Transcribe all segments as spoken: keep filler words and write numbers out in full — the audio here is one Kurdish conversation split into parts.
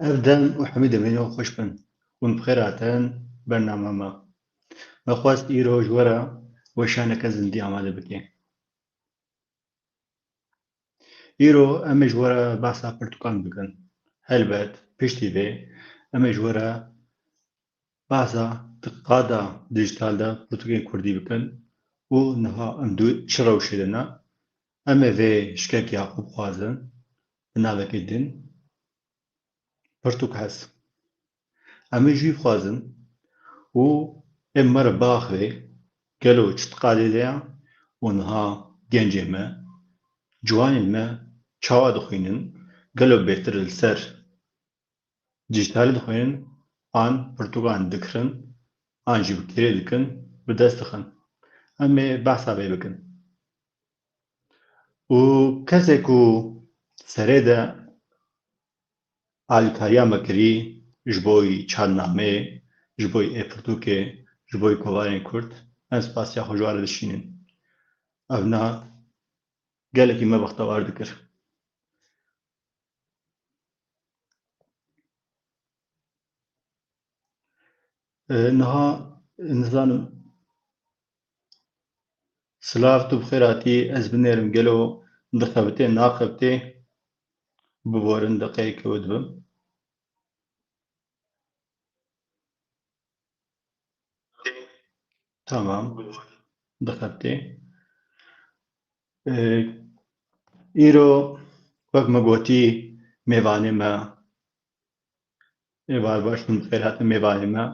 Ev dem û hemî demên we xweş bin. Hûn bi xêr hatin bernama me. Me xwest îro ji we re weşaneke zindî amade bike. Îro em ê ji we re behsa pirtûkan bikin. Helbet, piştî vê em ê ji we re behsa di qada dîjîtal de pirtûkên kurdî bikin û niha em di çi rewşê de ne. Em ê vê ji kek Yaqûb xwazin, bi navekî din, pirtûk hez. Em ê ji wî bixwazin û ê me re biaxive gelo çi di qadê de ye û niha gencê me, ciwanên me çawa dixwînin, gelo bêtir li ser dîjîtalî dixwînin an pirtûkan dikirin an jî bi kêrê dikin, bi dest dixin. Em ê behsa vê bikin. Û kesê ku serê de alîkariya me kirî ji bo yî çandnameyê, ji bo yî ê pirtûkê, ji bo yî kovarên kurd, em spasiya xwe ji wan re dişînin. Ev na gelekî me bextewar dikir. E, niha nizanim. Silav, tu bi xêr hatî. Ez binêrim gelo dixebitê, naxebitê? Biborin, deqeyeke we dibim. Tamam. Dixebitê. E, îro, wek me gotî, mêvanê me, êvar baş, hûn bi xêr hatin mêvanê me.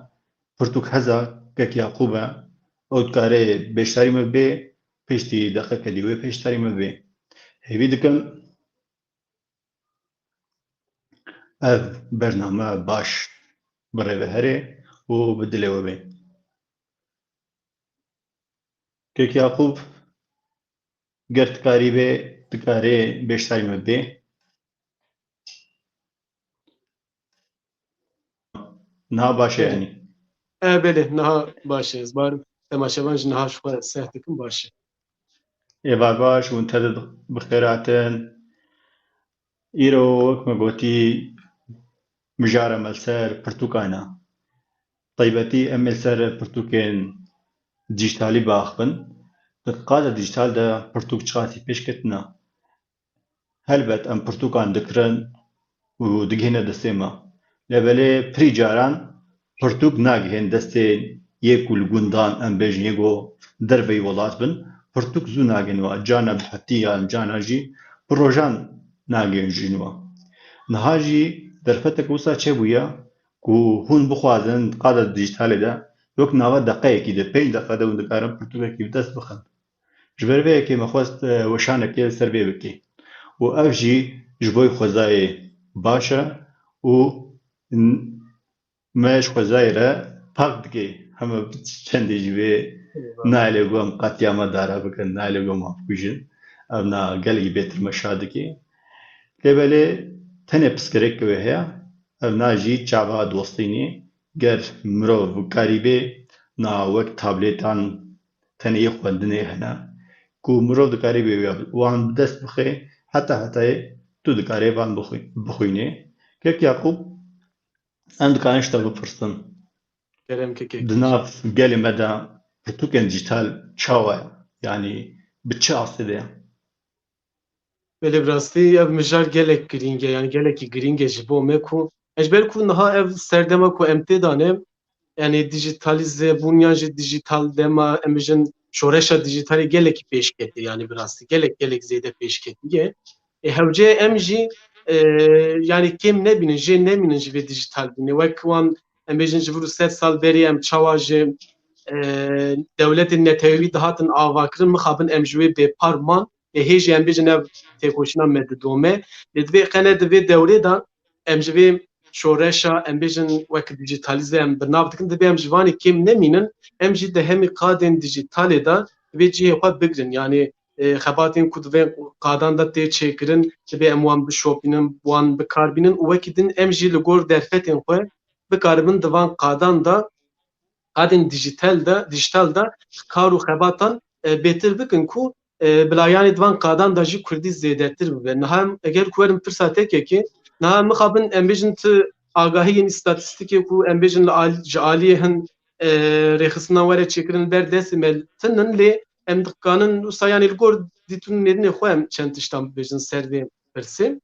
Pirtûk heza kek Yaqûb e. Ew dikare bêşdarî me bê, piştî deqeke dî wê bêşdarî me bê. Hêvî dikim ev bername baş bi rê ve here û bi dilê we bê. Kek Yaqûb, ger dikarî bê, dikarê bêşdarî me bê. Niha baş e, belê, yanî? E, belê, niha baş e. Ez barim temaşevan jî niha ji xwe seh dikim, baş e. Êvar baş, hûn tev de bi xêr hatin. Îro, wek me gotî, mijara me li ser pirtûkan e. Taybetî em ê li ser pirtûkên dîjîtalî biaxivin. Di qada dîjîtal de pirtûk çiqasî pêş ketine. Helbet em pirtûkan dikirin û digihîne destê me. Lê belê pirî caran pirtûk nagihên destê yê ku li gundan, em bêjin yê ku derveyî welat bin, pirtûk zû nagihên we. Carna bi hetiyan, carna jî bi rojan nagihên jîn we. Niha jî derfetek wisa çêbûye ku hûn bixwazin di qada dîjîtalê de wek nava deqeyekî de, pênc deqe de hûn dikarin pirtûkekî bi dest bixin. Ji ber vê yekê me xwest, e, weşanekê li ser vê bikê. Û ev jî ji bo xwezayê baş e û n-, me ji xwezayê re pak dike. Heme çendê jî vê, eyvallah, nayê lê ku em qetiyama dara bikin, nayê lê ku em wan bikujin. Ev na gelekî bêtir me şa dike. Lê belê tenê pirsgirêk wê heye. Ev na jî çava dostînê. Ger mirov karî bê, na wek tablêtan tenê yê xwendinê hene, ku mirov dikarî bê wan bi dest bixê, heta hetayê tu dikarê van bixwî-, bixwînê. Kek Yaqûb, em dikarin ji te bipirsin. Kerem kekek. Di nav gelê me de pirtûkên dîjîtal çawa ye? Yanî bi çi astê de ye? Belê, bi rastî ev mijar gelek girîng e, yanî gelekî girîng e ji bo me ku, ji ber ku niha ev serdema ku em tê de ne, yanî dîjîtalîze bûn yan jî dîjîtal dema, em bêjin şoreşa dîjîtalê gelekî pêş ketiye, yanî bi rastî gelek, gelek zêde pêş ketiye. Ê, hewce em jî, e, yanî kêm nebînin, jê nemînin ji vê dîjîtal bûnê. Wek wan, em bêjin ji vir û sed sal berî em çawa ji, e, dewletên netewî dihatin avakirin, mixabin em ji wê bêpar man. Ê, hê jî em bêjin ev têkoşîna me didome. Lê divê qe ne di vê dewrê de em ji vê şoreşa, em bêjin wek dîjîtalîze em bi nav dikin, divê em ji vanê kêm nemînin, em jî di hemî qadên dîjîtalê de divê cihê xwe bigrin. Yanî, e, xebatên ku divê qadan de tê çêkirin, divê em wan bişopînin, wan bi kar bînin û wekî din em jî li gor derfetên xwe bikaribin di van qadan de, qadên dîjîtal de, dîjîtal de kar û xebatan, e, bêtir bikin ku, e, bi layanê di van qadan de jî kurdî zêdetir bibe. Niha em eger ku werin pirsa tekekê, Niha mixabin em bêjin tu agahiyên îstatîstîkê ku em bêjin li al-, ji aliyê hin, e, rêxistinan were çêkirin ber destê me tinin, lê em dikanin wisa, yanî li gor dîtin û nêdinê xwe em çend tiştan bibêjin ser vê pirsê.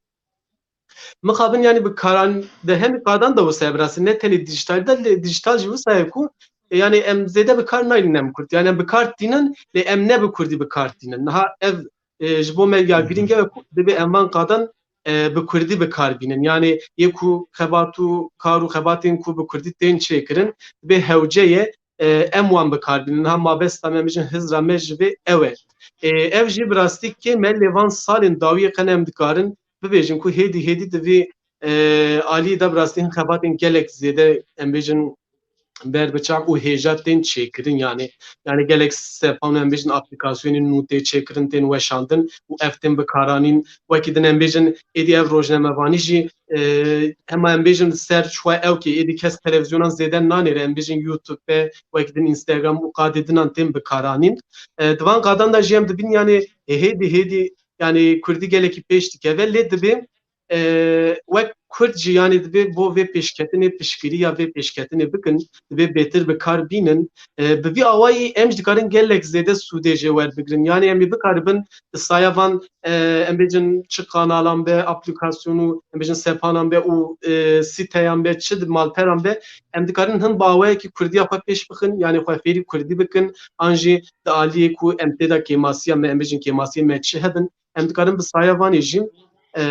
Mixabin, yanî bi karan de hemî qadan de wisa ye, bi rastî ne tenê dîjîtal de, lê dîjîtal jî wisa ye ku, e, yanî em zêde bi kar naynin em kurd. Yanî em bi kar tînin, lê em ne bi kurdî bi kar tînin. Niha ev, e, ji bo me ya girîng e ku dibê em van qadan, e, bi kurdî bi kar bînin. Yanî yê ku xebat û kar û xebatên ku bi kurdî tên çêkirin, dibê hewce ye, e, em wan bi kar bînin. Niha mabesta me, em bêjin hizra me ji vê ew e. E, ev jî bi rastî kêm e, lê van salên dawiyê qene em dikarin bibêjin ku hêdî hêdî di vî, e, aliyê de bi rastî hin xebatên gelek zêde, em bêjin, ber bi çav û hêja tên çêkirin, yanî, yanî gelek sepan, em bêjin, aplîkasyonên nû tê çêkirin, tên weşandin û ev tên bikaranîn. Wekî din em bêjin, êdî ev rojnamevanî jî, e, hema em bêjin li ser çi xwe ew kê, êdî kes televîzyonan zêde nanêre, em bêjin YouTube be, wekî din Instagram û qadê dinan tên bikaranîn. E, di van qadan de jî em dibîn, yanî hêdî hêdî, yanî kurdî gelekî pêş dikeve, lê dibê, e, wek kurd jî, yanî dibê bo vê pêşketinê piştgiriya vê pêşketinê bikin, dibê bêtir bi kar bînin. E, bi vî awayî em jî dikarin gelek zêde sûdê jê werbigirin. Yanî em ê bikaribin di saya van, e, em bêjin çi kanalan be, aplîkasyon û em bêjin sepanan be û, e, sîteyan be, çi di malperan be, em dikarin hin bi awayekî kurdî ya xwe pêş bixin, yanî xwe fêrî kurdî bikin, an jî di aliyê ku em tê de kêmasiya me, em bêjin kêmasiyê me çi hebin, em dikarin bi saya vanê jî, e,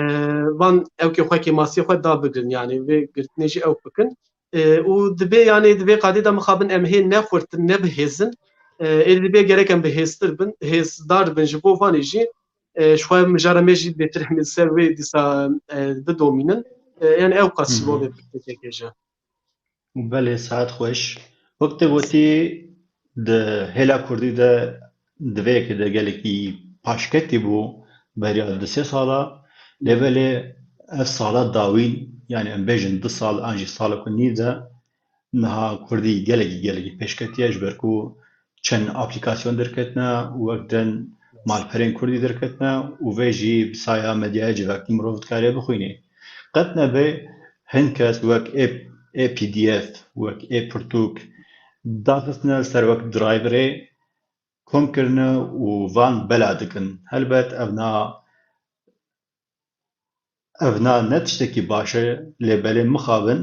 van ewkê xwe kêmasiyê xwe dabigirin, yanî vê girtinê jî ew bikin. E, û dibê, yanî di vê qadê de mixabin em hê ne xurtin, ne bi hêzin. E, ê dibê gerek em bi hêztir bin, hêzdar bin ji bo vanê jî, e, ji xwe mijara me jî bêtir em ê ser wê dîsa, e, bidomînin. E, yanî ew qas ji bo vê pirsgirêkê jî. Belê, saet xweş. Wek te gotî, di hêla kurdî de di vê yekê de gelekî paşketî bû beriya du sê sala. Lê belê ev sala dawîn, yanî em bêjin du sal an jî salek û nîv de niha kurdî gelekî, gelekî pêşketiye, ji ber ku çend aplîkasyon derketine û wek din malperên kurdî derketine û vê jî bi saya medyaya civakî mirov dikare bixwîne. Qet nebe hin kes wek ê, ê P D F, wek ê pirtûk daxistine li ser wek driverê, kom kirine û van bela dikin. Helbet ev na, ev na ne tiştekî baş e, lê belê mixabin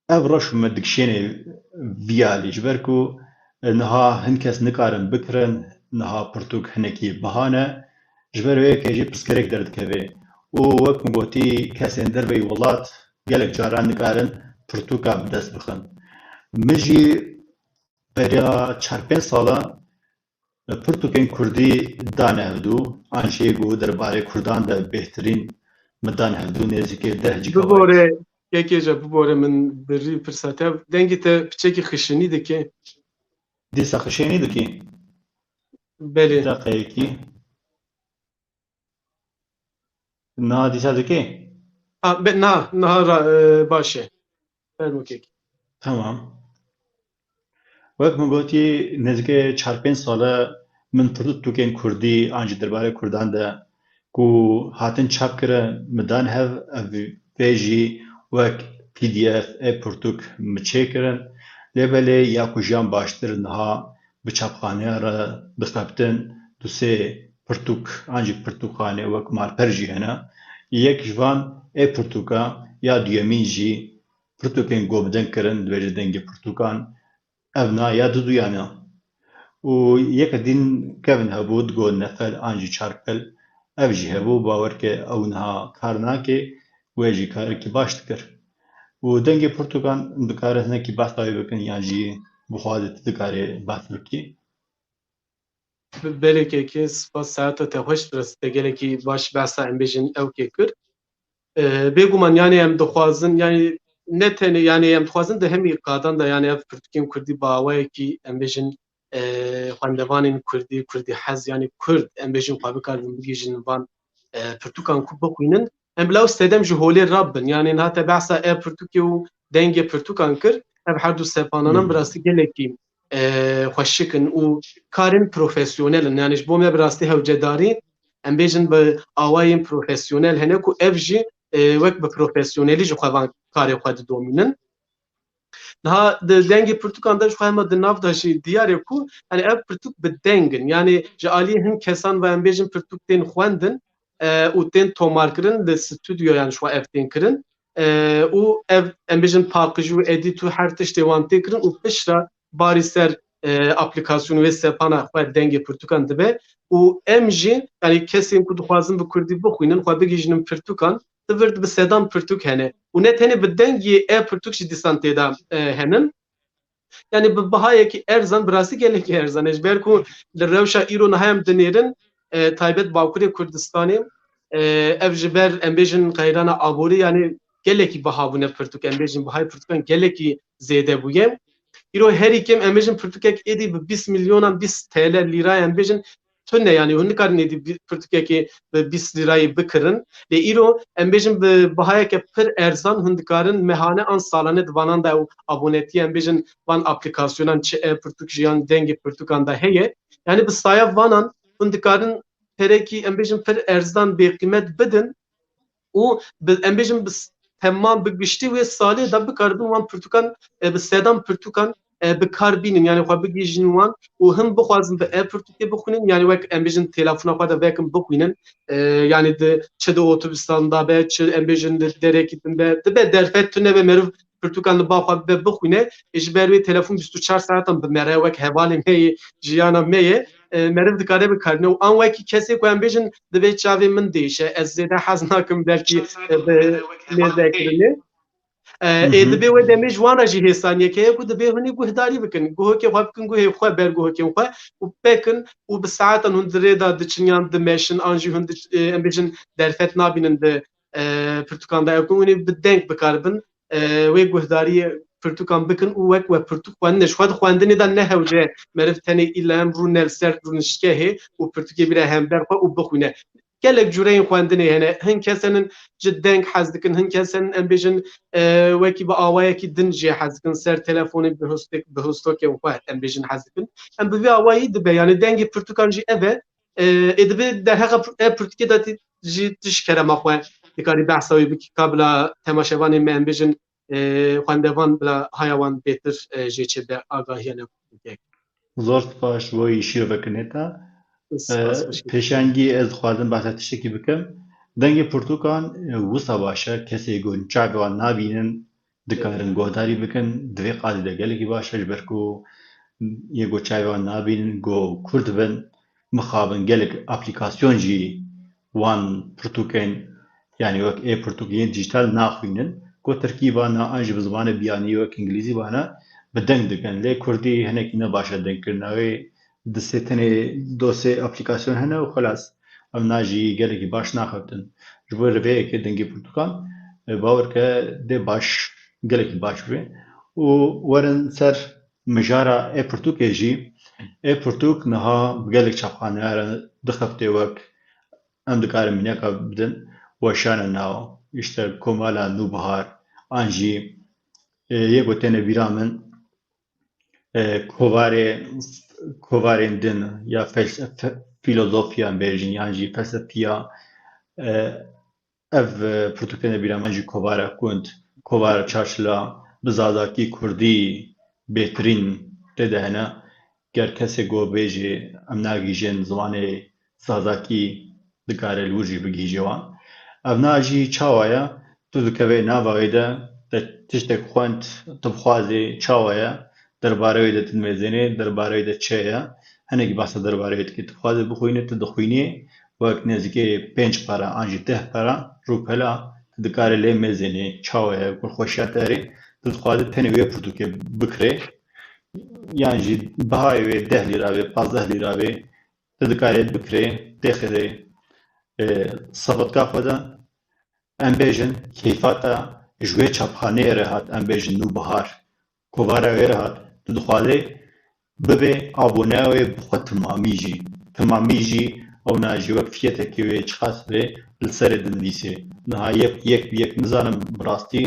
ev reş û me dikişêne vî alî, ji ber ku niha hin kes nikarin bikirin, niha pirtûk hinekî biha ne, ji ber wê yekê jî pirsgirêk derdikeve. Û wek min gotî, kesên derveyî welat gelek caran nikarin pirtûka bi dest bixin. Min jî beriya çar pênc sala pirtûkên kurdî dane hevdû, an jî ku derbarê kurdan de bêhtirîn min dan hevdû, nêzîkê deh gigabayt. Bibore, kekê je, bibore, min birî pirsa te. Dengê te piçekî xişinî dike. Dîsa xişênî dikî? Belê. Deqeyekî. Niha dîsa dikê? Ha, be, niha, niha ra-, e, baş e. Fermo kek. Tamam. Wek min gotî, nêzîkê çar pênc sal e min pirtûkên kurdî an jî derbarê kurdan de ku hatin çap kirin, min dan hev, ev vê jî wek P D F ê pirtûk min çêkirin. Lê belê ya ku jiyan baştir niha bi çapxaneya re dixebitin, du sê pirtûk, an jî pirtûkxane wek malper jî hene. Yek ji van ê pirtûka, ya duyemîn jî pirtûkên ku bi deng kirin, dibêje dengê pirtûkan, ev na ya diduyan e. Û yeke din kevin hebû, digot nefel an jî çarpel, ev jî hebû, bawer ke ew niha kar nake, wê jî karekî baş dikir. Û dengê pirtûkan dikare hinekî behsa wê bikin, yan jî bixwaze tu dikarê behs bikî. Belê kekê, spas, saeta te xweş, bi rastî te gelekî baş behsa, em bêjin, ewkê kir. E, bêguman, yanî em dixwazin, yanî ne tenê, yanî em dixwazin di hemî qadan de, yanî ev pirtûkên kurdî bi awayekî, em bêjin, e, xwendevanên kurdî, kurdî hez, yanî kurd, em bêjin, xwe bikaribin bigihîjin van, e, pirtûkan ku bixwînin. Em bila ew sedem ji holê rabin. Yanî niha te behsa e pirtûkê û dengê pirtûkan kir, ev her du sepananan, hmm, bi rastî gelekî, e, xweşik in û karên profesyonel in. Yanî ji bo me bi rastî hewcedarî, em bêjin bi awayên profesyonel hene ku ev jî, e, wek bi profesyonelî ji xwe van karê xwe didomînin. Niha di dengê pirtûkan de ji xwe hema di nav de jî diyar e ku, yani, ev pirtûk bi deng in. Yani ji aliyê hin kesan ve em bêjin pirtûk tên xwendin, e, û tên tomarkirin li stûdyo, yani ji xwe ev tên kirin. E, û ev, em bêjin, paqijî û edît û her tiştê wan tê kirin û piştre barî ser, e, aplîkasyon wê sepana xwe dengê pirtûkan dibe. Û em jî, yani kesên ku dixwazin bi kurdî bixwînin, xwe bigihîjinin pirtûkan, di vir de bi sedan pirtûk hene. Û ne tenê bi dengê e pirtûk jî dîsan tê de, e, henin. Yani bi bihayekî erzan, bi rastî gelekî erzan e. Ji ber ku li rewşa îro niha em dinêrin, e, taybet Bakurê Kurdistanê, e, ev ji ber, em bêjin, qeyrana aborî, yani gelekî biha bûne pirtûk, em bêjin, bihayê pirtûkan gelekî zêde bûye. Îro herî kêm, em bêjin, pirtûkek êdî bi bîst milyonan, bîst T L, lîra, em bêjin, tune, yani hûn nikarin êdî bi-, pirtûkekê bi bîst lîrayê bikirin. Lê îro, em bêjin, bi bihayeke pir erzan hûn dikarin mehane an salane di vanan de ew abonetiyê, em bêjin, van aplîkasyonan, çi e pirtûk jî yan dengê pirtûkan de heye. Yani bi saya vanan hûn dikarin perekî, em bêjin, pir erzan, bêqîmet bidin û bi, em bêjin, bi s-, temam, bi giştî wê salê de bikaribin wan pirtûkan, e, bi sedan pirtûkan, e, bi kar bînin, yani xwe bigihîjin wan û him bixwazin bi e pirtûkê bixwînin, yani wek, em bêjin, telefona xwe de vekin bixwînin. E, yani di, çi di otobustan de be, çi, em bêjin, di derekî din be, dibe derfet tune be, meriv pirtûkan li ba xwe bibe bixwîne, ê ji ber wê telefon bîst û çar saetan bi me re wek hevalê me yê, jiyana me ye, e, meriv dikare bikarîne. Û an wekî kesê ku em bêjin, divê çavê min diêşe, ez zêde hez nakim belkî, e, bi lêzekirinê. E, ê dibê wê demê ji wan re jî hêsaniyek heye ku dibê hûn ê guhdarî bikin. Guhokê xwe bikin guhê xwe ber guhokên xwe û pekin û bi saetan hûn di rê de diçin yan dimeşin an jî hûn diç-, e, em bêjin derfet nabînin di, e, pirtûkan de. Ew ku hûn ê bi deng bikaribin, e, wê guhdariyê pirtûkan bikin û wek we pirtûk xwendine. Ji xwe di xwendinê de ne hewce meriv tenê îlla em rûne li ser rûniştgehê û pirtûkê bîre hember xwe û bixwîne. Gelek cûreyên xwendinê hene. Hin kes henin ji deng hez dikin, hin kes henin, em bêjin, e, wekî bi awayekî din jê hez dikin, ser telefonê bi hostek-, bi hostokên xwe, em bêjin, hez dikin. Em bi vî awayî dibe, yani dengê pirtûkan jî ev e. E, ê dibe derheqa pir-, e pirtûkê de tî-, jî tu ji kerema xwe dikarî behsa wê bikî, ka bila temaşevanê me, em bêjin, e, xwendevan bila haya wan bêtir, e, jê çêbe, agahiya li bike. Zor spas ji bo yî şîrovekirine te. Spas, e, xweşik. Pêşengî ez dixwazim behsa tiştekî bikim. Dengê pirtûkan, e, wisa baş e, kesê ku çavê wan nabînin, dikarin guhdarî bikin, di vê qadê de gelekî baş e, ji ber ku yê ku çavê wan nabînin, ku kurd bin, mixabin gelek aplîkasyon jî wan pirtûkên, yani wek ê pirtûk yên dîjîtal naxwînin, ku tirkî bana an jî bi zimanê biyanî wek îngilîzî bana, bi deng dikin. Lê kurdî hinekî ne baş e dengkirina wê, di sê tenê do sê aplîkasyon hene û xelas. Em na jî gelekî baş naxebtin. Ji bo rêveyeke dengê pirtûkan, e, bawer ke dê baş, gelekî baş bibe. Û werin ser mijara ê pirtûkê jî. Ê pirtûk niha bi gelek çapxaneya re dixebitê wek em dikarin mîneka bidin, Weşana Naw, îşte Komala Nûbihar, an jî, e, yê ku têne bîra min, e, kovarê, kovarên din ya felse-, fe-, fîlozofya bêjin, yan jî felsefiya, e, ev, e, pirtûk têne bîra min jî Kovara Kund, Kovara Çarşila, bi zazakî kurdî bêtirîn tê de hene. Ger kesê ku bêjê em nagihîjên zimanê zazakî dikare li wir jî bigihîje wan. Ev na jî çawa ye? Tu dikevê nava wê de, te tiştek xwend, tu bixwazê çawa ye? Derbarê wê de tu dimêzênê, derbarê wê de çi ye? Hinekî behsa derbarê wê dikê. Tu dixwazê bixwînê, tu dixwînê, wek nêzîkê pênc para an jî deh para rûpela, tu dikarê lê mêzênê çawa ye, ku xweşiya te erê, tu dixwazê tenê wê pirtûkê bikirê, yan jî bihayê wê deh lîra bê, pazdeh lîra bê, tu dikarê bikirê, têxirê, e, savatka xwe de, em bêjin, keyfa te ji wê çapxaneyê re hat, em bêjin Nûbihar, kovara wê re hat, tu dixwazê bibê aboneya wê bi xwe timamî jî. Timamî jî ew na jî wek fiyetekê wê çiqas bê li serê dinivîsê. Niha yek, yek bi yek nizanim bi rastî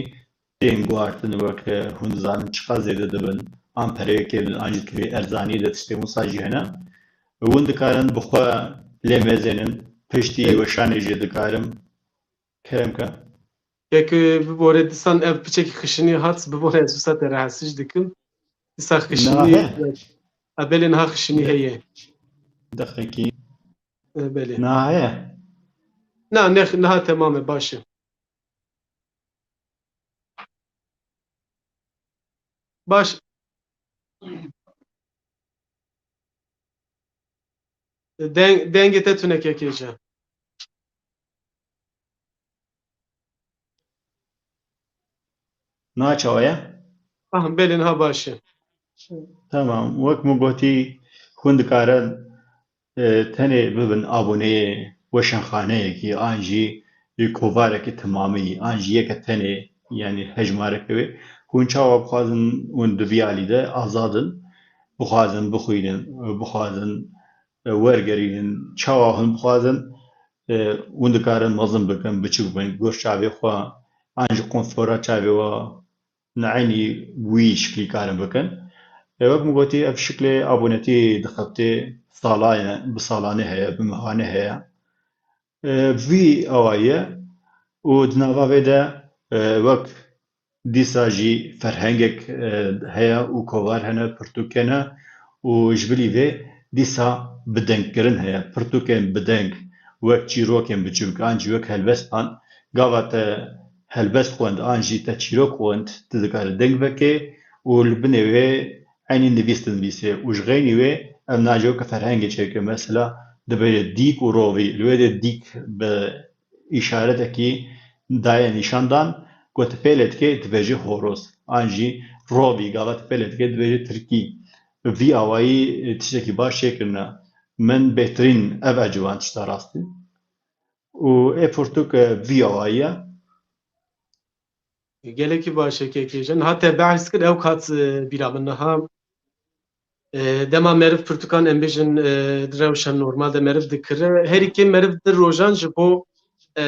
tên guhartin wek hûn dizanin çiqas zêde dibin. An pereyekê bin, an jî di vê erzaniyê de tiştê wisa jî hene. Hûn dikarin bi xwe lê mêzênin, Piştî weşanê jî dikarim. Kerem ke. Peki, bibore disan ev piçekî xişinî hat, bibore ez wisa te rahatsız dikim. Disa xişinî, Nahe. Ebelê niha xişinî heye. Deqekî. Ebelê. Nahe. Na, ne, niha temam e, baş e. Baş. Deng, dengê te tune kekê ji. Niha çawa ye? Ah, belê, niha baş e. Tamam. Wek min gotî, hûn dikarin, e, tenê bibin aboneyê weşanxaneyekî, an jî kovarekî temamî, an jî yeke tenê, yanî hejmareke wê. Hûn çawa bixwazin, hûn di vî alî de azad in, bixwazin bixwînin, bixwazin, e, wergerînin, çawa hûn bixwazin, e, hûn dikarin mezin bikin, biçûk bin, gor çavê xwe, an jî konfora çavê we, neynî wî şiklî karin bikin. E, wek min gotî, ev şiklê abonetî dixebitê, salan e, bi salanê heye, bi mehane heye. E, vî awayî ye û di nava vê de, e, wek dîsa jî ferhengek, e, heye û kovar hene, pirtûk hene û ji bilî vê dîsa bidengkirin heye. Pirtûkên bideng wek çîrokên biçûk an jî wek helbestan, gava te helbest xwend an jî te çîrok xwend, tu dikare deng vekê û li binê wê eynî nivîs dinivîsê û ji xeynî wê ev nacê weke ferhengê çêke. Mesela dibêje dîk û rovî, li wê de dîk bi îşaretekî daye nîşandan, ku tu pêlê dikê dibêje horoz. An jî rovî, gava tu pêlê dikê dibêje tirkî. Vî awayî, e, tiştekî baş çêkirine. Min bêhtirîn ev eciband tişta rastî. Û ê pirtûk, e, vî awayî ye. Gelekî baş e kekê jin. Ha te behs kir, ew kat, e, bîra min niha. E, dema meriv pirtûkan em bêjin, e, di rewşa normal de meriv dikire. Herî kêm meriv di rojan ji bo, e,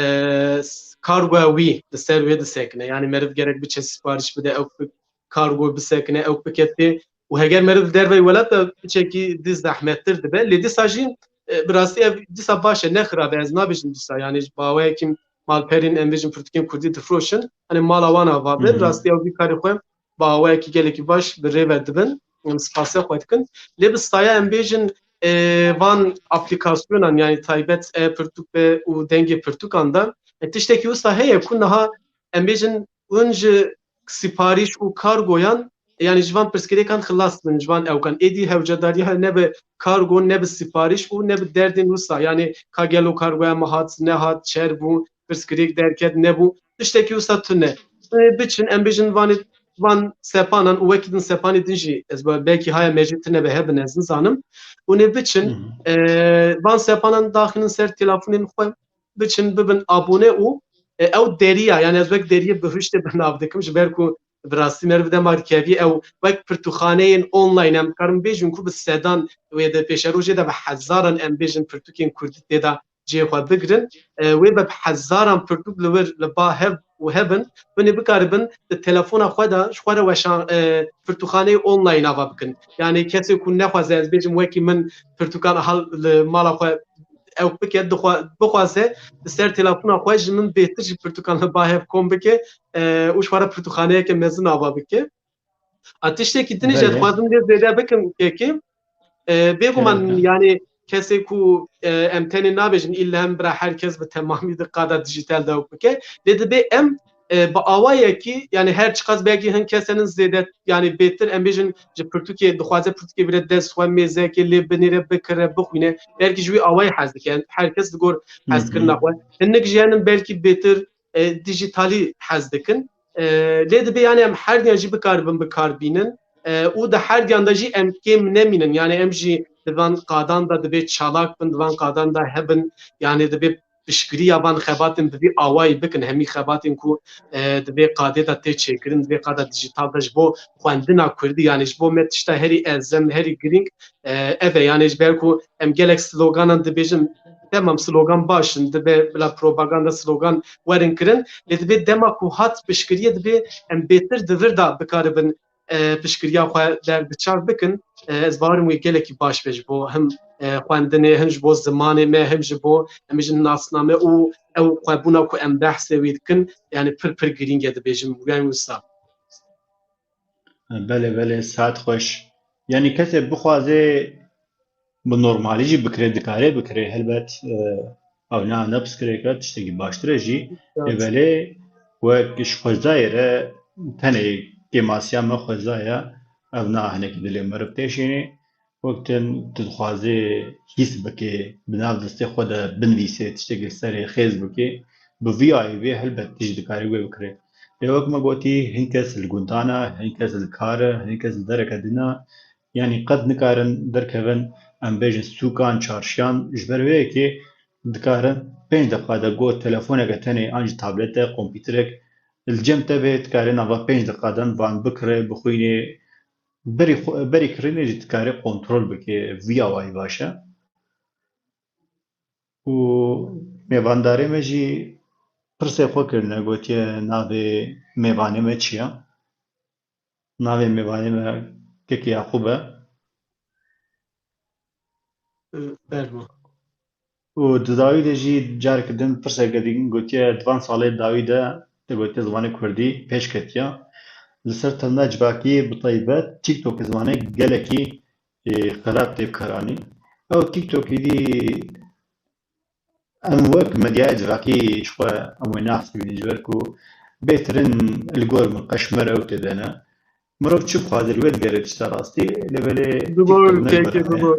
s-, kargoya wî di ser wê disekine. Yanî meriv gerek biçe sipariş bide, ew bi-, kargo bisekine, ew bike pê. Û heger meriv li derveyî welat de piçekî dî zehmettir dibe. Lê dîsa jî, e, bi rastî ev dîsa baş e, ne xirab e. Ez nabêjim dîsa. Yanî ji baweyekî malperên em bêjin pirtûkên kurdî difroşin. Hani mala wan ava be. Bi rastî ew vî karê xwe bi awayekî gelekî baş bi rê ve dibin. Em spasiya xwe dikin. Lê bi saya em bêjin, e, van aplîkasyonan, yanî taybet e-pirtûk be û dengê pirtûkan de, e, tiştekî wisa heye ku niha em bêjin hûn ji siparîş û kargoyan, yanî ji van pirsgirêkan xilas bin, ji van ewkan. Êdî hewcedariya ne bi kargo, ne bi siparîş û ne bi derdên wisa. Yanî ka gelo kargoya me hat, nehat, çer bû, pirsgirêk derket, nebû. Tiştekî wisa tune. Ê, biçin, em bêjin vanê, van sepanan û wekî din sepanê din jî, ez be-, belkî haya me jî tune be hebin, ez nizanim. Hûn ê biçin, e, van sepanan daxînin ser telefonên xwe, biçin bibin abone û, e, ew deriya, yanî ez wek deriyê bihuştê bi nav dikim, ji ber ku bi rastî meriv dema dikevî ew wek pirtûxaneyên online em dikarin bêjin ku bi sedan wê de pêşerojê de bi hezaran em bêjin pirtûkên kurdî tê de cihê xwe bigirin. E, wê be bi hezaran pirtûk li wir li ba hev û hebin, binê bikaribin di telefona xwe de ji xwe re weşan, e, pirtûxaneyê online ava bikin. Yanî kesê ku nexwaze, ez bêjim wekî min pirtûkan hal li mala xwe ew bike, dixwa-, bixwaze li ser telefona xwe ji min bêhtir jî pirtûkan li ba hev kom bike, e, û ji xwe re pirtûxaneyeke mezin ava bike. A tiştekî din jî ez dixwazim lê zêde bikim kekê. E, bêguman, yanî kesê ku, e, em tenê nabêjin îlle hem bira her kes bi temamî di qada dijîtal de ew bike. Lê dibê em, e, bi awayekî, yanî her çiqas belkî hin kesenin zêde, yanî bêtir, em bêjin ji pirtûkê, dixwaze pirtûkê bire dest xwe, mêzekê lê binêre, bikire, bixwîne. Belkî ji wî awayî hez dike. Her kes digor hezkirina xwe. Hinek jî henin belkî bêtir, e, dijîtalî hez dikin. E, lê dibê, yanî em herdiyan jî bikaribin bikar bînin. E, û di herdiyan de jî em kêm nemînin. Yanî em jî di van qadan de dibê çalak bin, di van qadan de hebin. Yanî dibê piştgiriya van xebatên bi vî awayî bikin. Hemî xebatên ku, e, di vê qadê de tê çêkirin, di vê qada dijîtal de ji bo xwendina kurdî, yanî ji bo me tişta herî ezem, herî girîng, e, ev e. Yanî ji ber ku em gelek sloganan dibêjin, temam slogan baş in, dibe bila propaganda slogan werin kirin, lê dibê dema ku hat piştgiriyê dibê em bêtir di vir de bikaribin, e, piştgiriya xwe derbiçav bikin, e, ez bawerim wê gelekî baş be ji bo him, e, xwendinê, him ji bo zimanê me, him ji bo, em bêjin, nasname û ew xwebûna ku em behsê wî dikin, yani pir pir girîng e, dibêjim, wiyan wisa. Belê, belê, saet xweş. Yanî kesê bixwaze bi normalî jî bikire, dikare bikire. Helbet, e, ew ne, ne piskirêk e, tiştekî baştir e jî. Evet. Lê belê wek ji xwezayê re tenê kêmasiya me xwezaya, ev na hinekî dilê meriv têşînê. Wek tu, tu dixwazê hîs bikê, bi nav destê xwe de binivîsê, tiştekî li serê xêz bikê, bi vî ayî vê helbet tu jî dikarî wê bikirê. Lê wek me gotî, hin kes li gundan e, hin kes li kar e, hin kes li dereke din e. Yanî qet nikarin derkevin, em bêjin sûkan, çarşiyan, ji ber wê yekê dikarin pênc deqa de got telefoneke tenê an jî tablete, kompîterek li cem te bê, dikare nava pênc deqa de van bikire, bixwînê, berî xwe, berî kirînê jî dikare kontrol bike, vî awayî baş e. Û mêvandarê me jî pirsê xwe kirine, gotiye, navê mêvanê me çi ye? Navê mêvanê me Kek Yaqûb e. Fermo. Û di dawî de jî careke din pirseke din gotiye, di van salê dawî de te gotiye zimanê kurdî pêş ketiya. Li ser tevna civakî bi taybet TikTok zimanê gelekî, ê, xerab tê bikaranîn. Ew TikTokî dî em wek medyaya civakî ji xwe em wê nahesibînin ji ber ku bêhtirin li gor min qeşmer ew tê de ne. Mirov çi bixwaze li wê digere tişta rastî, lê belê Bibor, TikTok ne keke bera bibor.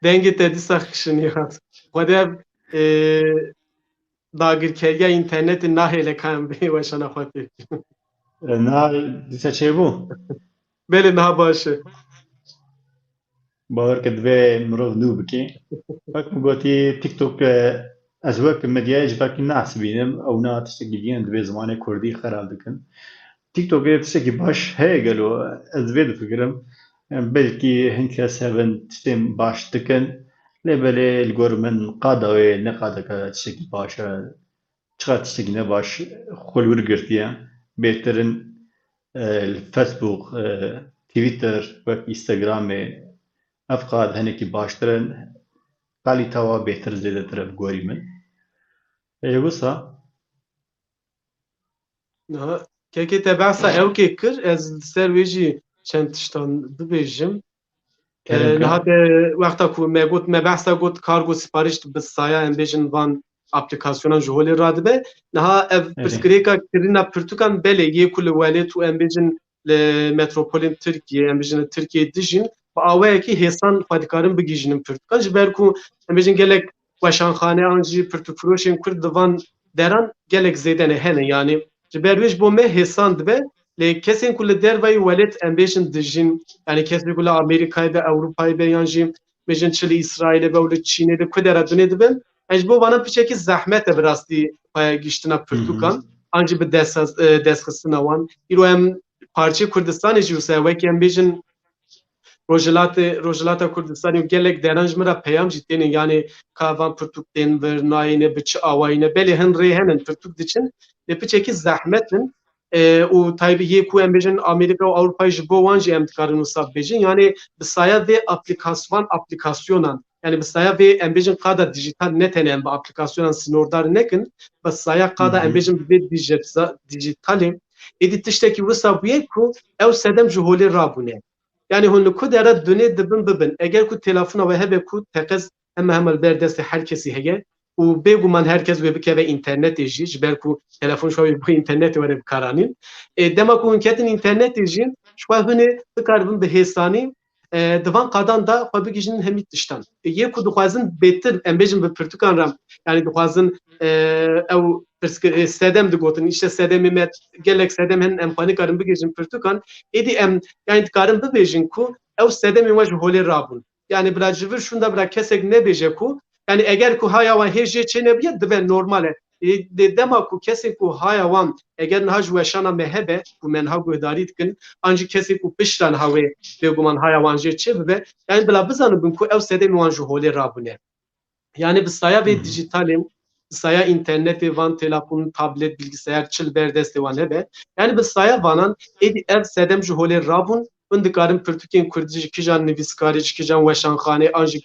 Dengê te dîsa xişinî hat. Xwedê ev, e, dagirkeriya înternetê nahêle ka em bê weşana xwe tê. E, na, dîsa çêbû? Belê, niha baş e. Bawer ke divê mirov nû bikê. Wek min gotî, TikTok, e, ez wek medyayê civakî nahesibînim, ew na tiştekî din in, divê zimanê kurdî xerab dikin. TikTokê tiştekî baş heye gelo? Ez vê difikirim. Em, belkî hin kes hebin tiştên baş dikin. Lê belê li gor min qada wê ne qadeke tiştekî baş e. Çiqas tiştekî ne baş xwe li wir girtiye. Bêhtir in, e, li Facebook, e, Twitter, wek Instagramê, ev qad hinekî baştir in. Kalîta wa bêhtir, zêdetir e bi gorî min. Ê wisa? Niha kekê te behsa ewkê kir, ez li ser wê jî çend tiştan bibêjim. Kerem E, ke. Niha te wexta ku me got, me behsa got kargo sipariş bi saya, em bêjin, van aplikasyonan ji holê radibe. Niha ev Evet. pirsgirêka kirina pirtûkan, belê, yê ku li welêt û em bêjin li metropolên Tirkiyê, em bêjin li Tirkiyeyê dijîn, bi awayekî hêsan xwe dikarin bigihîjînin pirtûkan. Ji ber ku em bêjin gelek weşanxane an jî pirtûkfiroşên Kurd di van deran gelek zêde ne, hene. Yanî ji ber wê ji bo me hêsan dibe, lê kesên ku li dervayî welêt em bêjin dijîn, yanî kesê ku li Amerîkayê be, Ewropayê be, yan jî bêjin çi li Îsraîlê be û li Çînê de, ku dera dunê dibin, e, ji bo vana piçekî zehmet e bi rastî xwe gihîştina Hı hı. pirtûkan, an jî bi dest, e, destxistina wan. Îro em parçeyê Kurdistanê jî wisa, wekî em bêjin Rojhilatê, Rojhilata Kurdistanê û gelek deran ji min re peyam jî têne, yanê ka van pirtûk tên vir, nayêne, bi çi awayî ne. Belê hin rê henin, pirtûk diçin, lê piçekî zehmet in. E, û taybî yê ku em bêjin Amerîka û Ewropayê, ji bo wan jî em dikarin wisa bibêjin. Yanê bi saya vê aplikas-, van aplikasyonan, yanî bi saya vê, em bêjin, qada dîjîtal, ne tenê em bi aplikasyonan sînordar nekin, bi saya qada, em Hı hı. bêjin, bi vê dîjitza-, dîjîtalê, êdî tiştekî wisa bûye ku ew sedem ji holê rabûne. Yanî hûn li ku dera dunê dibin bibin. Eger ku telefona we hebe ku teqez heme hema li ber destê her kesî heye û bêguman her kes wê bikeve înternetê jî, ji ber ku telefon ji xwe wê bi înternetê were bikaranîn. E, dema ku hûn ketin înternetê jî, ji xwe hûn ê bikaribin bi hêsanî, e, di van qadan de xwe bigihîjin hemî tiştan. E, yê ku dixwazin bêtir, em bêjin, bi pirtûkan re, yanî dixwazin, e, ew pirsgir-, e, sedem digotin, îşte sedemê me, gelek sedem hene, em xwe nikarin bigihîjin pirtûkan, êdî em, yanî dikarin bibêjin ku ew sedemên we ji holê rabûn. Yanî bila ji vir şûnda bila kesek nebêje ku, yanî eger ku haya wan hê jê çê nebiye, dibe normal e. Ê, dê dema ku kesên ku haya wan, eger niha ji weşana me hebe, ku me niha guhdarî dikin, an jî kesên ku piştre niha wê bêguman haya wan jê çê bibe, yanî bila bizanibin ku ew sedemên wan ji holê rabûne. Yanî bi saya vê Hı hı. dîjîtalê, bi saya înternetê van telefon, tablet, bilgisayar çi li ber destê wan hebe. Yani bi saya vanan êdî ev sedem ji holê rabûn, hûn dikarin pirtûkên kurdî ji kîjan nivîskarê, ji kîjan weşanxanê an jî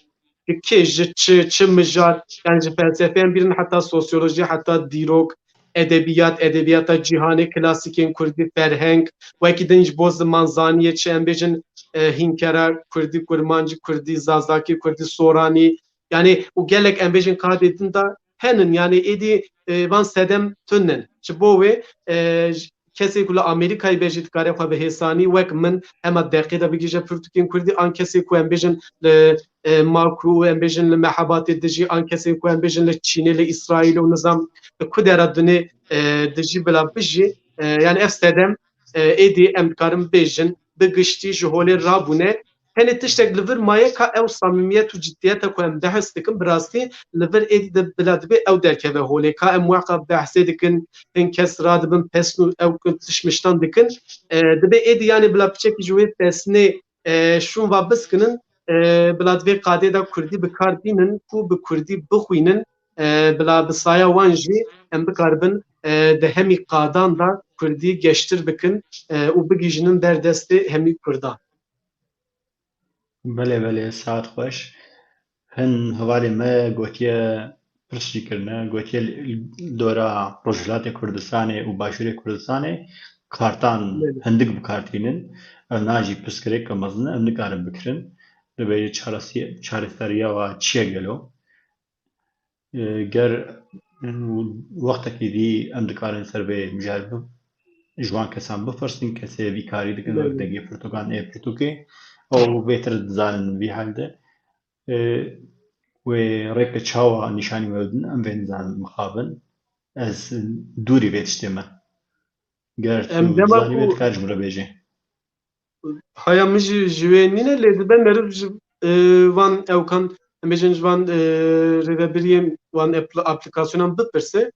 ji kê, ji çi, çi mijar, yani ji felsefeyan bîrin heta sosyolojî, heta dîrok, edebiyat, edebiyata cîhanê, klasîkên kurdî, ferheng, wekî din ji bo zimanzaniyê çi em bêjin, e, hînkera kurdî, kurmancî kurdî, zazakî kurdî, soranî, yani û gelek em bêjin qadê din de henin, yani êdî, e, van sedem tunin. Ji bo wê, e, j-, kesê ku li Amerîkayê be jî dikare xwe bi hêsanî wek min hema deqê de bigihîje pirtûkên kurdî, an kesê ku em bêjin li, e, Makû û em bêjin li Mehebatê dijî, an kesê ku em bêjin li Çînê, li Îsraîlê û nizam li ku dera dunê, e, dijî bila bijî. E, yani ev sedem, e, êdî em dikarin bêjin bi giştî ji holê rabûne. Tenê tiştek li vir maye ka ew samîmiyet û ciddiyeta ku em behs dikin, bi rastî li vir êdî de bila dibê ew derkeve holê. Ka em weqa behsê dikin, hin kes radibin pesn û ew ku tişmiştan dikin, e, dibê êdî yani bila piçekî ji wê pesnê, e, şûn va biskinin, e, bila di vê qadê de kurdî bi kar bînin, ku bi kurdî bixwînin, e, bila bi saya wan jî em bikaribin, e, di hemî qadan de kurdî geştir bikin, e, û bigihîjinin ber destê hemî kurdan. Belê, belê, saet xweş. Hin hevalê me gotiye, pirs jî kirine, gotiye li, li dora Rojhilatê Kurdistanê û Başûrê Kurdistanê kartan Belê. hindik bi kar tînin. Ev na jî pirsgirêka mezin e, em nikarin bikirin. Divê çaresi-, çareseriya wa çi ye gelo? E, ger, e, wextekî dî em dikarin ser vê mijarê bi-, ji wan kesan bipirsin, kesê vî karî dikin, wek Belê. dengê pirtûkan ê pirtûkê, ew bêtir dizanin vî hal de. E, wê rêke çawa nîşanî we bidin, em vê nizanin mixabin. Ez dûrî vê tiştê me. Ger Em tu dema zanî wê ku dikar ji min re bêjê. Haya min jî ji wê nîne, lê dibe meriv ji, e, van ewkan, em bêjin ji van, e, rêvebiriyên wan apl-, aplîkasyonan bipirse.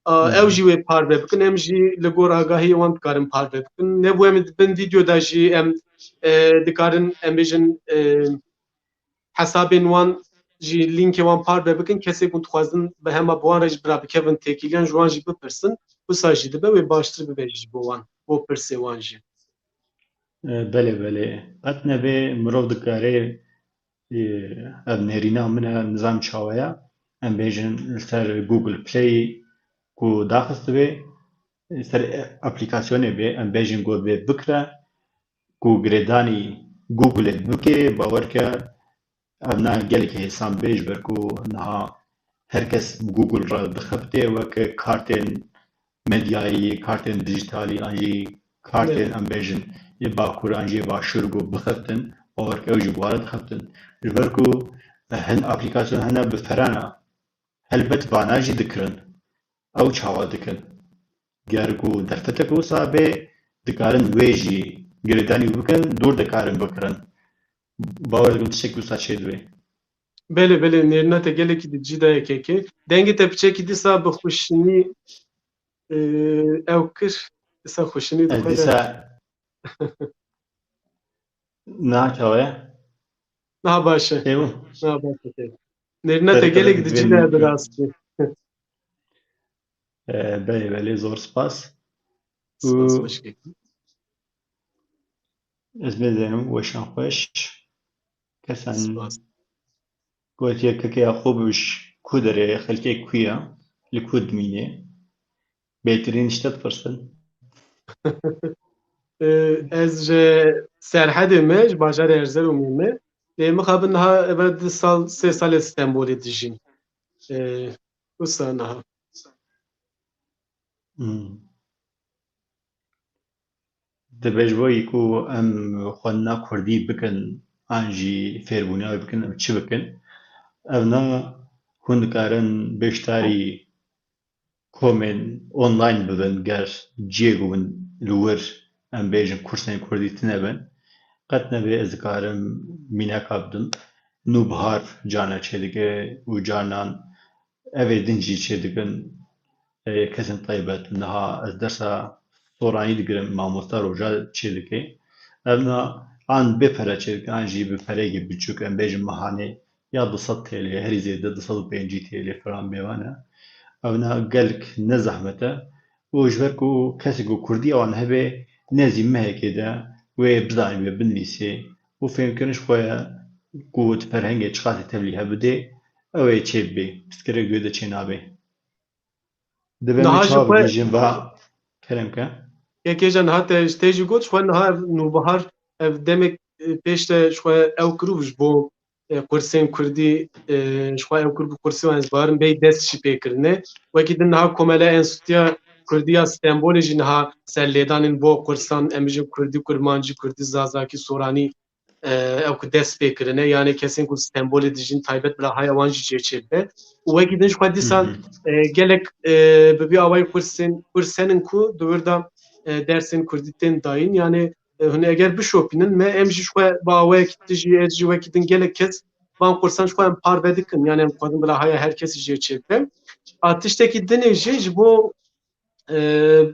A, Hı hı. ew jî wê parve bikin, em jî li gor agahiyê wan dikarin parve bikin. Nebû em di bin vîdeo de jî em, e, dikarin, em bêjin, e, hesabên wan jî lînkê wan parve bikin. Kesê ku dixwazin bi hema bi wan re jî bira bikevin têkiliyan ji wan jî bipirsin. Wisa jî dibe wê baştir bibe jî ji bo wan, bo pirsê wan jî. E, belê, belê. Qet nebe mirov dikare, e, ev nêrîna min e, nizam çawa ye. Em bêjin li ser Google Play ku daxistibê, li ser aplîkasyonê bê, em bêjin ku bê bikire, ku girêdanî Google-ê bike, bawer ke ev ne gelekî hêsan bê, ji ber ku niha her kes bi Google re dixebitê, weke kartên medyayî, kartên dijîtalî an jî kartên, Evet. em bêjin, yê Bakur an jî yê Başûr ku bixebtin, bawer ke ew jî bi wan re dixebtin. Ji ber ku hin aplîkasyon hene bi ferana, helbet vana jî dikirin. Ew çawa dikin? Ger ku derfetek wisa bê, dikarin wê jî girêdanî bikin, dûr dikarin bikirin. Bawer dikim tiştek wisa çêdibê. Belê, belê, nêrîna te gelekî di cî de ye kekê. Dengê te piçekî dîsa bi xweşînî, e, ew kir. Dîsa xweşînî di Ez xwe de. dîsa Na çawa ye? Niha baş e. Têbû? Niha baş e. Nêrîna te Serê gelek te di cî de bi rastî. E, belê, belê, zor spas. Spas, Û hoş geldin. Ez bêzenim, weşan xweş. Kesan Spas. gotiye keke Yaqûb ji ku derê, xelkê ku ye, li ku dimîne? Bêhtirîn ji te dipirsin. Ee, ez ji Serhedê me, ji bajarê Erzeromê me. Lê mixabin niha eve du sal, sê salê Stenbolê dijîm. Ee, wisa niha. Hmm. Dibe ji bo yî ku em xwendina kurdî bikin, an jî fêrbûna wê bikin, em çi bikin? Ev na hûn dikarin beşdarî komên online bibin, ger cihê ku bin li wir, em bêjin, kursên kurdî tune bin, qet nebê ez dikarim mînaka bidim. Nûbihar carna çêdike û carnan evê din jî çêdikin, e, kesên taybet. Niha ez dersa soranî digirim, mamosta roja çêdike. Ev na an bê pere çêdike, an jî bi pereyekî biçûk, em bêjin mehanê ya du sed T L, herî zêde du sed û pêncî T L filan bêvan e. Ew ne gelek ne zehmet e. Û ji ber ku kesê ku kurdî wan hebe, ne zî mehekê de wê bizanî, wê binivîsê û fêhmkirin ji xwe ye ku di ferhengê çiqasî tevlî hebidê, ew ê çêbibê, pirsgirêk wê de çênabê. Divê Niha min ji çawa xwe bigihîjin va kerem ke? Yekê jî niha te, te jî got, ji xwe niha ev nûbihar, ev demek, e, pêş de ji xwe ew kirû ji bo, e, qursên kurdî, e, ji xwe ew kirû bi qursê wan ez barim bey dest jî pê kirine. Wekî din niha Komele Enstitûya Kurdî ya Stenbolê jî niha ser lêdanên bo qursan, em bijin kurdî, kurmancî, kurdî, zazakî, soranî, e, ew ku dest pê kirine, yanê kesên ku Stenbolê dijîn taybet bila haya wan jî cê çê bibe. Û wekî din ji xwe dîsa, Hı hı. e, gelek, e, bi vî awayî qursên, qurs henin ku di wir de, e, dersên kurdî tên dayîn, yanê, e, hûn eger bişopînin, me em jî ji xwe bi awayekî tijî, ez jî wekî din gelek kes van qursan ji xwe em parve dikin, yanê em dixwazin bila haya her kesî jê çê bibe. A tiştekî dinê jî ji bo e,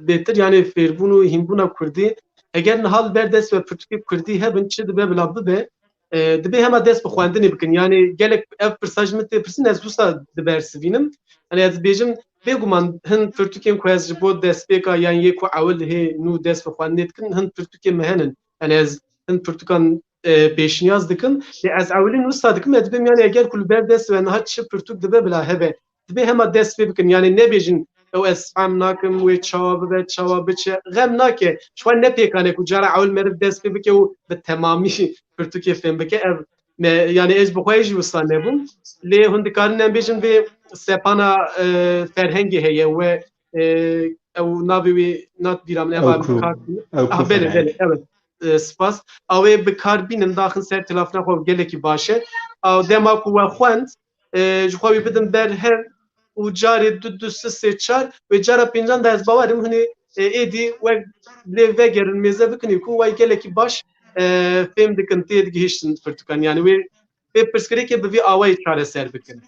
bêtir, yanê fêrbûn û hînbûna kurdî, eger niha li ber dest ve pirtûkê kurdî hebin, çi dibe bila bibe, e, dibê hema dest bi xwendinê bikin. Yanê gelek ev pirsa ji min tê pirsin, ez wisa dibersivînim. Yanê ez dibêjim, bêguman hin pirtûkên ku ez ji bo destpêka yan yê ku ewil hê nû dest bi xwendinê dikin, hin pirtûkên me henin. Yanê ez hin pirtûkan, e, pêşniyaz dikim. Lê ez ewilî nûsa dikim, ez dibêm, yanê eger ku li ber dest ve niha çi pirtûk dibe bila hebe. Dibê hema dest pê bikin. Yanê nebêjin, ew ez fehm nakim, wê çawa bibe, çawa biçe. Xem nake. Ji xwe ne pêkan e ku cara ewil meriv dest pê bike û bi temamî pirtûkê fêm bike. Ev me, yanê ez bi xwe jî wisa nebûm. Lê hûn dikarin em bêjin vê sepana, e, ferhengê heye we, e, ew navê wê nat bîra min, eva Ew ku, bi kar tîne. Ew ku Ah, belê, ferheng. Belê, evet. E, spas. Ew ê bi kar bînin, daxin ser telefona xwe gelekî baş e. Ew dema ku we xwend, e, ji xwe wî bidin ber hev û carê du, du, sê, sê, çar, wê cara pêncan de ez bawerim hûn ê, e, êdî wek lê vegerin mêze bikin ê ku wey gelekî baş, e, fêm dikin, tê digihiştin pirtûkan. Yanî wê, wê pirsgirêkê bi vî awayî çareser bikin.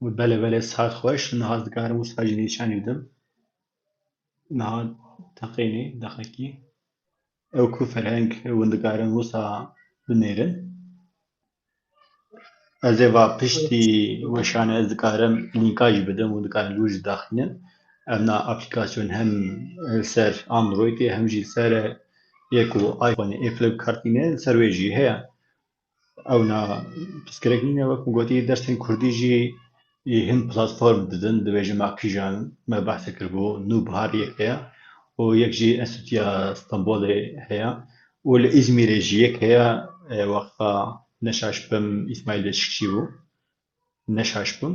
Belê, belê, saet xweş. Niha ez dikarim wisa jî nîşanî bidim. Niha teqînî, deqekî. Ew ku ferheng hûn dikarin wisa binêrin. Ez ê va piştî weşane ez dikarim lînka jî bidim, hûn dikarin li wir jî daxînin. Ev na aplîkasyon hem li ser Androidê hem jî li ser yê ku iPhoneê, Apple kartîne, li ser wê jî heye. Ew na pirsgirêk nîne, wek min gotî, dersên kurdî jî hin platform didin, dibêjin me kîjan me behse kiribû, Nûbihar yek heye û yek jî Enstitûya Stenbolê heye û li Îzmîrê jî yek heye, e, wexta neşaş bim, Îsmaîl Beşikçî bû. Neşaş bûn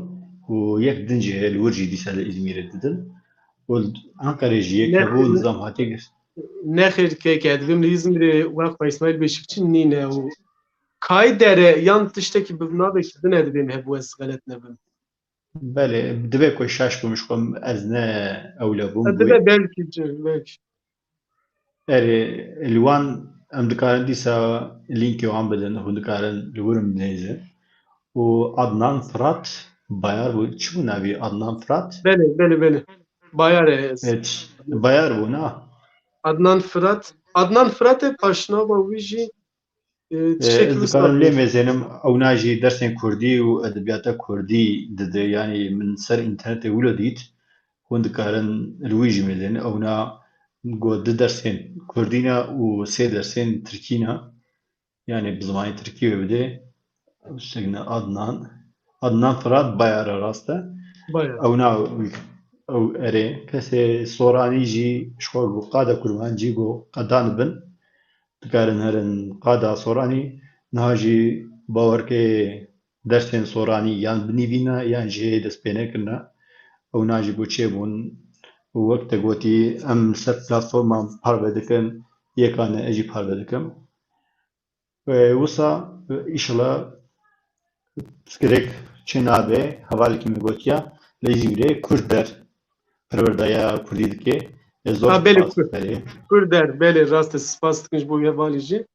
û yek din jî heye li wir jî dîsa li Îzmîrê didin û li Enqerê jî yek Ne- hebû, nizam hatiye girt. Nexêr keke, dibêm li Îzmîrê wexta Îsmaîl Beşikçî nîne û Kaydere yan tiştekî bi navekî din e dibêm hebû, ez xelet nebim. Belê, divê ku şaş bûm ji xwe, ez ne ewle bûm. E, dibe belkî, belkî. Erê, li wan em dikarin dîsa lînkê wan bidin, hûn dikarin li wir binêzin. Û Adnan Fırat Bayar bû. Çi bû navî Adnan Fırat? Belê, belê, belê. Bayar e. Evet, Bayar bû, na? Adnan Fırat. Adnan Fırat e, paşnava wî jî, e, Ee, tiştekî ez wisa dikarim lê bû. Mêzênim, ewna jî dersên kurdî û edebiyata kurdî dide. Yanî min ser înternetê wilo dît. Hûn dikarin li wî jî mêzênin. Ewna got du dersên kurdî ne û sê dersên tirkî ne. Yanî bi zimanê tirkî wê bidê. Şikne Adnan. Adnan Fırat Bayar e, rast e. Bayar. Ewna ew erê. Kesê soranî jî ji xwe got qada kurmancî got qedan bin. Dikarin herin qada soranî. Niha jî bawerkê dersên soranî yan binîvîne yan jî hê dest pê nekirine. Ewna jî bo çêbûn. Û wek te gotî, em li ser platforman parve dikin, yekane ez jî parve dikim. E, wisa, e, îşallah pirsgirêk çê nabe, hevalekî min gotiya, li Îzmîrê Kurd Der perwerdeya kurdî dike. E, zor Ha, belê, spas Kurd. Belê. Kurd Der, belê, rast e, spas dikim ji bo hevalî jî.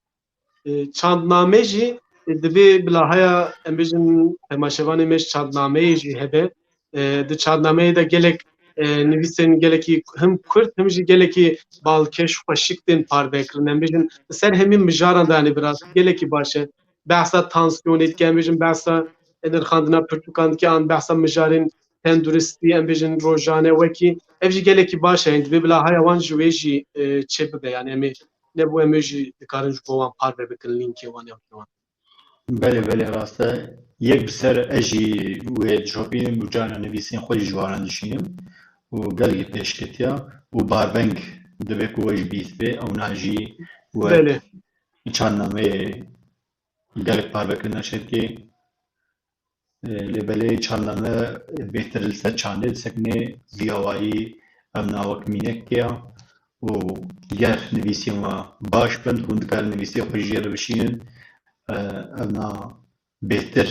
E, çandname jî, e, divê bila haya, em bêjin, temaşevanê me ji çandnameyê jî hebe. E, di çandnameyê de gelek, e, nivîsên gelekî him kurt, him jî gelekî balkêş, xweşik tên parve kirin. Em bêjin, li ser hemî mijaran de, yanî bi rastî gelekî baş e. behsa tansiyonê dike, em bêjin behsa nirxandina pirtûkan dike, an behsa mijarên tenduristî, em bêjin rojane wekî. Ev jî gelekî baş e. Hîn divê bila haya wan ji wê jî, e, çê bibe. Yani em ê, nebû em ê jî dikarin ji bo wan parve bikin, lînkê wan ya wan. Belê, belê, rast e. Yek bi ser ez jî wê dişopînim û carna nivîsên xwe jî ji wan re dişînim û gelekî pêşketiya û barbeng divê ku we ji bîst bê, ewna jî we Belê. çandnameyê gelek parve kirina çêdikê. E, lê belê çandname bêhtir li ser çandê disekine, vî awayî em na wek mînekê ya û ger nivîsiyên we baş bin, hûn dikarin nivîsiyê xwe jê re bişînin, e, ev na bêhtir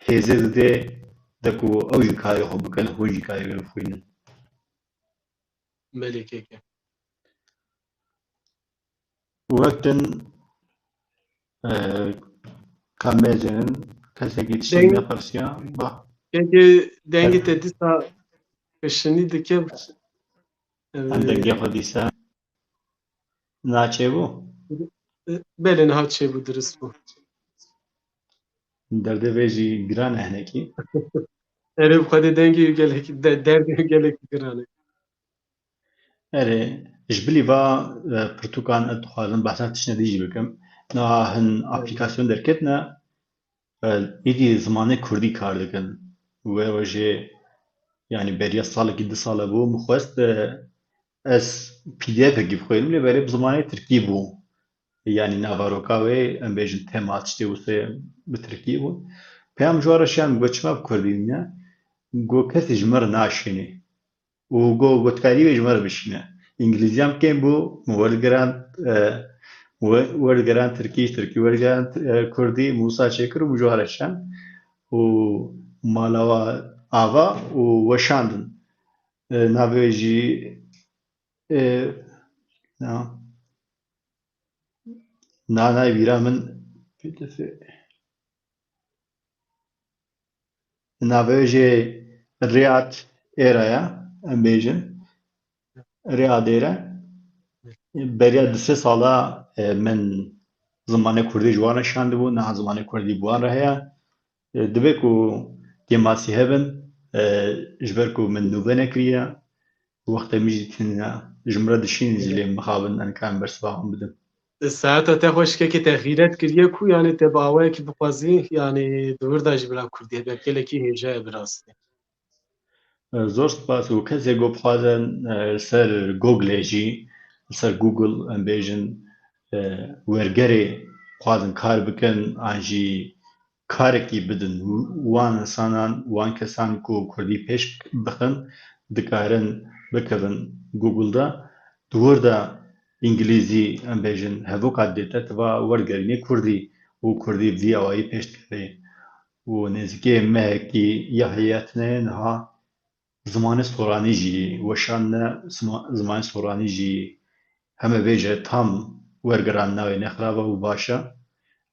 hêzê dide, de ku ew jî karê xwe bikin, hûn jî karê wê bixwînin. Belê keke. Wek din, e, ka mêzênin, kesekî tiştê Deng- nepirsiya, ba. Keke dengê te dîsa pişinî dike. Em dengê xwe dîsa naçêbû? Belê, niha çêbû, dirist bû. Derdê vê jî giran e hinekî. Erê, bi xwedê dengê wî gelekî, de-, derdê wî gelekî giran e. Erê, ji bilî va, e, pirtûkan ez dixwazim behsa tiştine dî jî bikim. Niha hin aplikasyon derketine, e, êdî zimanê kurdî kar dikin. Wê rojê, yanî beriya salekî du sale bû, min xwest, e, ez P D F'ekî bixwînim, lê berê bi zimanê tirkî bû. Yanî navaroka wê, em bêjin tema tiştê wisa bi tirkî bû. Peyam ji wan re şiyan, got, çima bi kurdî nîne? Got, kesê ji me re naşînê. Û got, gotikarî wê ji me re bişîne. Îngilîziyam kêm bû, min werdigirand, e, we-, werdigirand tirkî, ji tirkî werdigirand, e, kurdî, min wisa çêkir û min ji wan re şand. Û mala wa ava û weşandin. E, navê wê jî, e, na, na, nayê bîra min, P D F. Navê wê jî Riyad Êra ye, em bêjin. Riyad Êra. Beriya du sê sala, e, min zimanê kurdî ji wan re şandibû, niha zimanê kurdî bi wan re heye. E, divê ku kêmasî hebin, e, ji ber ku min nûve nekiriye, wextê min jî tune, ji min re dişînin jî lê mixabin, em karin bersiva wan bidin. Saeta te xweş kekê, te xîret kiriye ku, yanî te bi awayekî bixwazî, yanî di wir de jî bila kurdî hebe, gelekî hêja ye bi rastî. E, zor spas. Û kesê ku bixwazin, e, li ser Google jî, li ser Google, em bêjin, e, wergerê xwazin kar bikin, an jî karekî bidin wan insanan, wan kesan ku kurdî pêş bixin, dikarin bikevin Google de. Di wir de îngilîzî, em bêjin, hevoka didê te, tu va wergerînê kurdî û kurdî bi vî awayî pêş dikeve. Û nêzîkê mehekî ya heye tune niha zimanê soranî jî weşandine, sima-, zimanê soranî jî heme vêje tam wergerandina wê ne xirab e û baş e.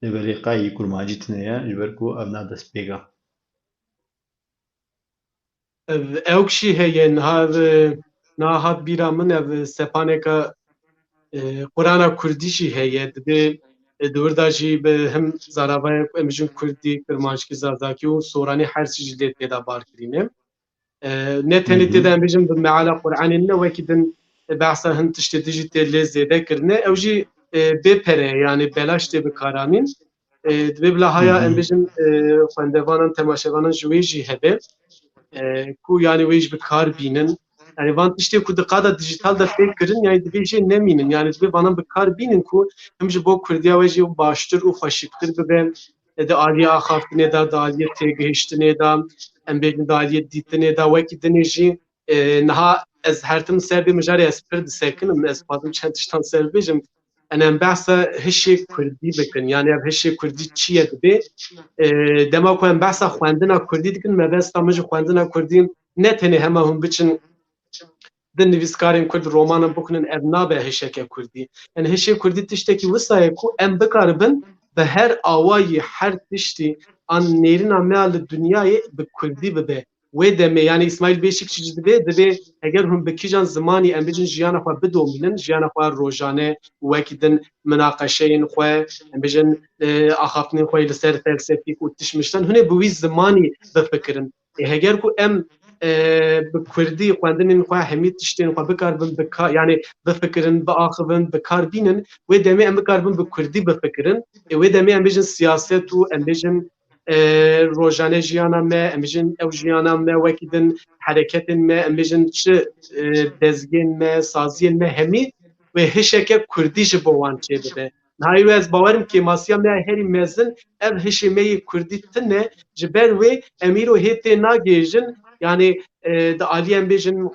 Lê belê qayî kurmancî tune ye, ji ber ku ev na destpêk e. Ev, ew jî heye, niha ev, niha hat bîra min, ev sepaneka, e, Qur'ana kurdî jî heye. Dibê, e, di wir de jî bi him zaravayek, em bijin kurdî, kirmanckî, zazakî û soranî her sî jî lê tê de bar kirîne. E, ne tenê Hı hı. tê de em bêjin bi meala Qur'anê ne, wekî din, e, behsa hin tiştê din jî tê lê zêde kirine. Ew jî, e, bê pere ye, yanî belaş tê bikaranîn. E, divê bila haya Hı hı. em bêjin, e, xwendevanan, temaşevanan ji wê jî hebe. E, ku yanî wê jî bi kar bînin. Yanî van tiştê ku di qada dijîtal de tê kirin, yanî divê jê nemînin. Yanî divê vanan bi kar bînin ku him ji bo kurdiya we jî baştir û xweşiktir bibe. E, di aliyê axaftinê de, di aliyê têgihiştinê de, em bêjin di aliyê dîtinê de, wekî dinê jî, e, niha ez her tim ser vê mijarê ez pir disekinim, ez dixwazim çend tiştan ser bibêjim. Em behsa hişê kurdî bikin, yanî ev hişê kurdî çi ye dibê? E, dema ku em behsa xwendina kurdî dikin, mebesta min ji xwendina kurdî ne tenê hema hûn biçin di nivîskarên kurd romanan bixwînin, ev nabe hişeke kurdî. Yanî hişê kurdî tiştekî wisa ye ku em bikaribin bi her awayî, her tiştî an nêrîna me ya li dinyayê bi kurdî bibe. Wê demê, yani Îsmaîl Beşîkçî jî dibê, dibê heger hûn bi kîjan zimanî, em bêjin, jiyana xwe bidomînin, jiyana xwe rojane, wekî din minaqeşeyên xwe, em bêjin, e, axaftinên xwe li ser felsefîk û tişt miştan, hûn ê bi wî zimanî bifikirin. Ê, heger ku em, e, bi kurdî xwendinên xwe, hemî tiştên xwe bikaribin bi ka-, yani bifikirin, biaxivin, bi kar bînin, wê demê em bikaribin bi kurdî bifikirin. Ê, wê demê em bêjin siyaset û em bêjin, e, rojane jiyana me, em bêjin ew jiyana me wekî din, hereketên me, em bêjin çi, e, dezgên me, saziyên me, hemî wê hişeke kurdî ji bo wan çêbibe. Niha îro ez bawerim kêmasiya me ya herî mezin ev hişê me yê kurdî tune, ji ber wê em îro hê tê nagihêjin, yani, e, di aliyê em bêjin,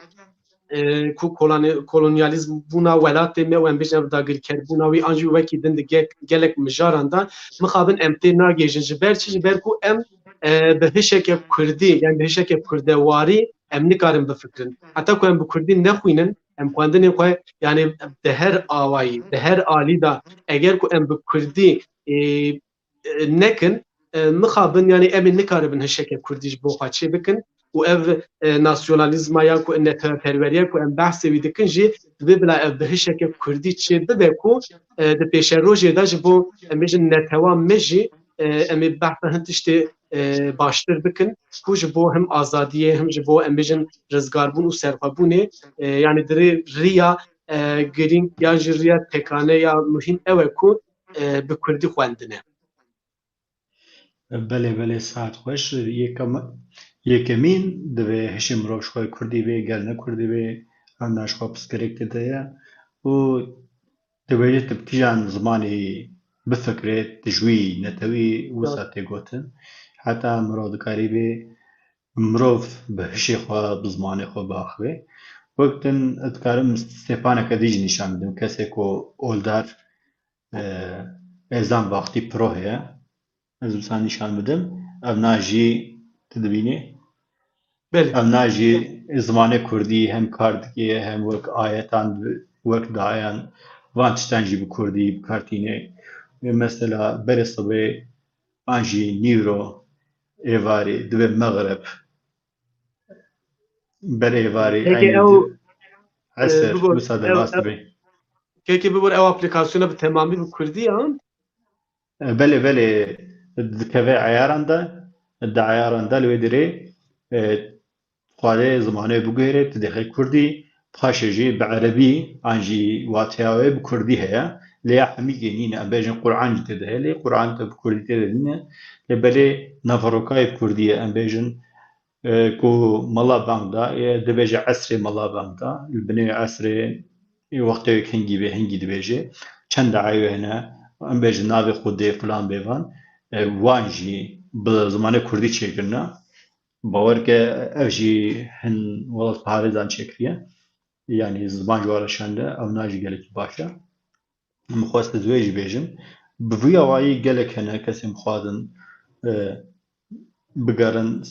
e, ku koloni-, kolonyalîzm bûna welatê me û em bêjin ev dagirkerbûna wî an jî wekî din di ge-, gelek mijaran de mixabin em tê nagihêjin. Ji ber çi? Ji ber ku em, e, bi hişeke kurdî, yani bi hişeke kurdewarî em nikarin bifikirin. Heta ku em bi kurdî nexwînin, em xwendinên xwe, yani di her awayî, di her alî de, eger ku em bi kurdî, e, e, nekin, e, mixabin, yani em ê nikaribin hişeke kurdî ji bo xwe çê bikin û ev, e, nasyonalîzma ya ku neteweperweriya ku em behsê wî dikin jî divê bila ev bi hişeke kurdî çê bibe ku, e, di pêşerojê de ji bo em bêjin netewa me jî, e, em ê behsa hin tiştê, e, baştir bikin ku ji bo him azadiyê, him ji bo em bêjin rizgarbûn û serxwebûnê, e, yani di rê riya, e, girîng yan jî riya tekane ya muhîm ew e ku, e, bi kurdî xwendine. Belê, belê, saet xweş. Yekem, yekemîn divê hişê mirov ji xwe kurdî bê, ger ne kurdî bê, em na ji xwe pirsgirêk tê de ye. Û dibêje tu bi kîjan zimanî bifikirê, tu ji wî netewî wisa tê gotin. Heta mirov dikarî bê, mirov bi hişê xwe, bi zimanê xwe biaxivê. Wek din dikarim stêpaneke dî jî nîşan bidim, kesê ku oldar, e, Ezan Vaxtî Pro heye. Ez wisa nîşan bidim. Ev na jî tu dibînî. Belê. Ev na jî zimanê kurdî hem kar dike, hem wek ayetan bi-, wek dayan van tiştan jî bi kurdî bi kar tîne. Mesela berê sibê an jî nîvro êvarê dibe mexreb. Berê êvarê Peki eynî ew, di-, eser, e, bibor, wisa ew, derbas ew, dibe. Peki bibor ew aplikasyona bi temamî bi kurdî ya? E, belê, belê, dikeve eyaran de, di eyaran de li wê dirê, e, xwarê zimanê biguhêrê, tu dixê kurdî, paşê jî bi erebî, an jî wateya wê bi kurdî heye. Lê ya hemîkê nîne, em bêjin Quran jî tê de heye, lê Quran te bi kurdî tê de nîne. Lê belê naverokayê bi kurdî ye, em bêjin, e, ku mala bang da, e, dibêje esrê mala bang da, li binê esrê, e, wextê wê hingî bê, hingî dibêje. Çend dayê wê hene, em bêjin navê Xwedê filan bêvan, e, wan jî bi zimanê kurdî çêkirine. Bawer ke ev jî hin welatparêzan çêkiriye. Yanî ziman ji wan re şande, ew na jî gelekî baş e. Min xwest ez wê jî bêjim. Bi vî awayî gelek hene kesên bixwazin, e, bigerin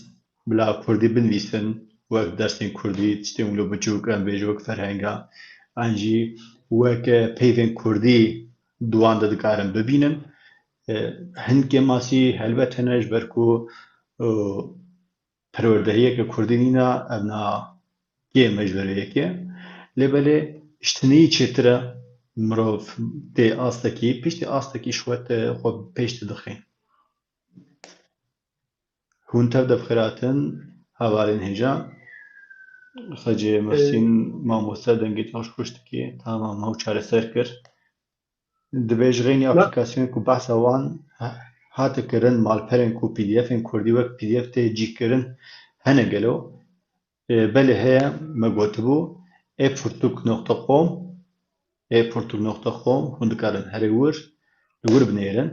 bila kurdî binivîsin, wek dersên kurdî, tiştên wilo biçûk, em bêjin wek ferhenga, an jî wek, e, peyvên kurdî di wan de dikarin bibînin. E, hin kêmasî helbet hene ji ber ku, e, perwerdehiyeke kurdî nîna, ev na kêm e ji ber vê yekê. Lê belê ji tineyî çêtir e mirov tê astekî, piştî astekî ji xwe te xwe pêş didixî. Hûn tev de bi xêr hatin, hevalên hêja. Xecê Muhsîn, mamoste dengê te xweş dikê. Tamam, ew çareser kir. Dibê ji xeynî aplîkasyonên ku behsa wan hate kirin, malperên ku P D Fên kurdî wek P D F tê cî kirin hene gelo? Ê, belê heye, me gotibû, epurtuk nokta com, epurtuk nokta com, hûn dikarin herê wir, li wir binêrin.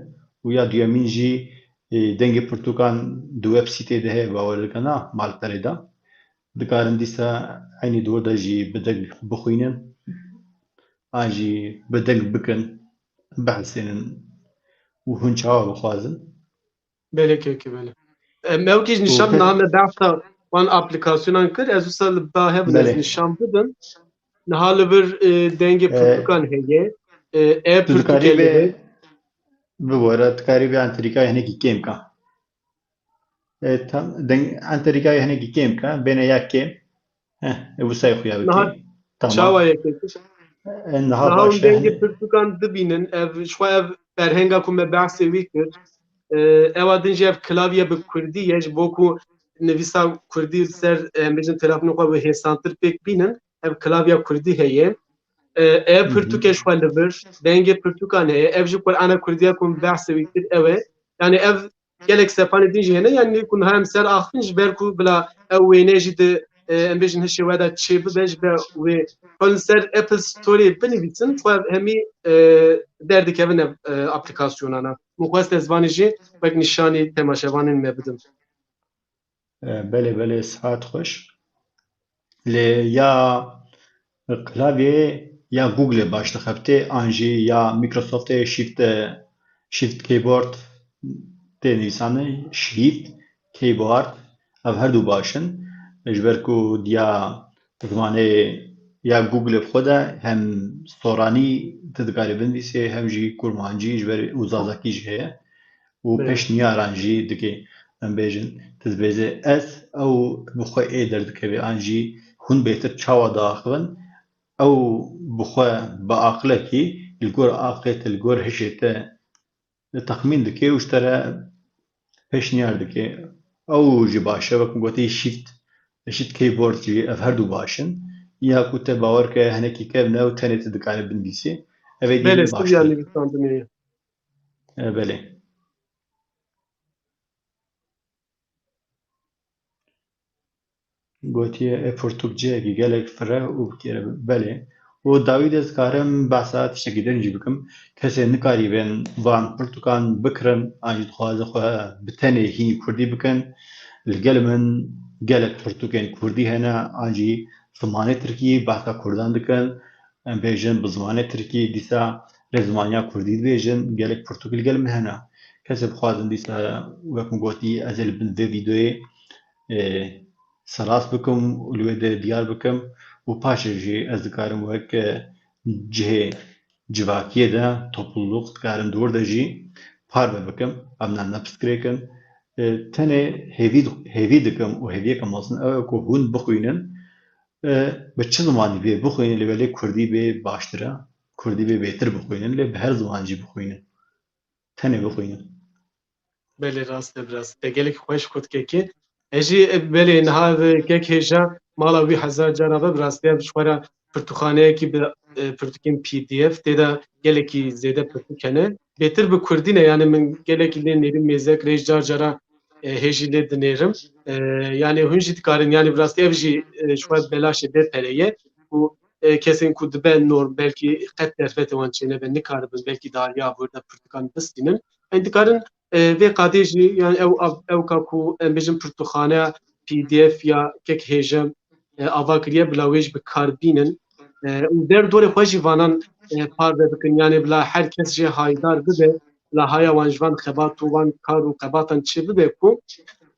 Û ya duyemîn jî, ê, dengê pirtûkan di websîtê de heye, bawer dikena, malperê de. Dikarin dîsa eynî di wir de jî bi deng bixwînin. An jî bi deng bikin, bihesînin û hûn çawa bixwazin. Belê kekê, belê. Em ew kî nîşan, niha me behsa wan aplîkasyonan kir, ez wisa li ba hev ez nîşan bidim. Niha li vir, e, dengê pirtûkan heye. E, e pirtûkê li vir. Bibore, tu karî vê entrîka hinekî kêm ka. E, tam, deng, enterîkayê hinekî kêm ke, bêne ya kêm. Heh, e, wisa yê xwe ya Niha bikê. Tamam. Çawa yekê? E, niha Niha baş hûn e, dengê hinekî. pirtûkan Dibînin, ev, ji xwe ev ferhenga ku me behsê wî kir. E, ewa din jî ev klavye bi kurdî ye, ji bo ku nivîsa kurdî li ser, e, em bêjin telefonê xwe bi hêsantir pêk bînin, ev klavya kurdî heye. E, ev Hı hı. pirtûk e ji xwe li vir, dengê pirtûkan heye, ev jî Qur'ana kurdî ye ku min behsê wî kir, ew e. Yani ev gelek sepanê din jî hene, yani ku niha em ser axivin ji ber ku bila ew wêne jî di, e, em bêjin hişê we de çê bibe, ji ber wê xwe li ser Apple Store binivîsin, xwe hemî, e, derdikevin ev, e, aplîkasyonana. Min xwest ez vanê jî wek nîşanî temaşevanên me bidim. E, belê, belê, sihat xweş. Lê ya klavyeyê ya Google baş dixebitê, an jî ya Microsoftê Shift, e, Shift Keyboard tê nivîsane, Shift Keyboard, ev her du baş in. Ji ber ku diya zimanê ya Google bi xwe de hem soranî tu dikarî binivîsê, hem jî kurmancî ji ber û zazakî jî heye. Û Belê. Pêşniyaran jî dike, em bêjin, tu dibêje ez ew bi xwe ê derdikeve, an jî hûn bêtir çawa diaxivin, ew bi xwe bi aqilekî li gor aqilê te, li gor hişê te texmîn dike û ji te re pêşniyar dike. Ew jî baş e, wek min gotî, Shift, Shift Keyboard jî, ev her du baş in. Ya ku te bawer ke hinekî kevn e û tenê tu dikarî binivîsî. Ev ê dî Belê, baştir. Sirya nivîsandinê ye. E, belê. Gotiye, e, pirtûk cihekî gelek fireh û bi kêr e. Belê. Û dawî de ez dikarim behsa tiştekî din jî bikim. Kesê nikarîbin van pirtûkan bikirin, an jî dixwazin xwe bi tenê hînî kurdî bikin. Li gel min gelek pirtûkên kurdî hene, an jî zimanê tirkî behsa kurdan dikin. Em bêjin bi zimanê tirkî dîsa rê zimaniya kurdî dibêjin, gelek pirtûk li gel min hene. Kesê bixwazin dîsa, wek min gotî, ez ê li bin vê vîdeoyê, e, seras bikim û li wê de diyar bikim û paşê jî ez dikarim wek, e, cihê civakiyê de, topluluk, dikarim di wir de jî parve bikim. Em ne, ne pirsgirêk in. E, tenê hêvî, hêvî dikim û hêviyeke mezin ew e ku hûn bixwînin. E, bi çi zimanî bê bixwînin, lê belê kurdî bê baştir e. Kurdî bê bêtir bixwînin, lê bi her ziman jî bixwînin. Tenê bixwînin. Belê, rast e, bi rastî. Te gelek xweş got kekê. Ez jî, e, belê, niha, e, kek hêja mala wî hezar cara be, bi rastî ev ji xwe re pirtûkxaneyekî bi, e, pirtûkên P D F, tê de gelekî zêde pirtûk hene. Bêtir bi kurdî ne, yani min gelekî lê nêrî mêze kir, car cara, e, hê jî lê dinêrim. E, yani hûn jî dikarin, yani bi rastî ev jî, e, ji xwe belaş e, bê pere ye. Û, e, kesên ku dibe norm, belkî qet derfetê wan çênebe, nikaribin, belkî di aliya vir de pirtûkan bistînin. Em dikarin, e, vê qadê jî, yani ew av-, ewka ku em bêjin pirtûkxaneya P D F ya kek hêje, e, ava kiriye, bila wê jî bi kar bînin. E, û der dorê xwe jî vanan, e, parve bikin, yani bila her kes jê haydar bibe, bila haya wan ji van xebat û wan kar û xebatan çê bibe ku,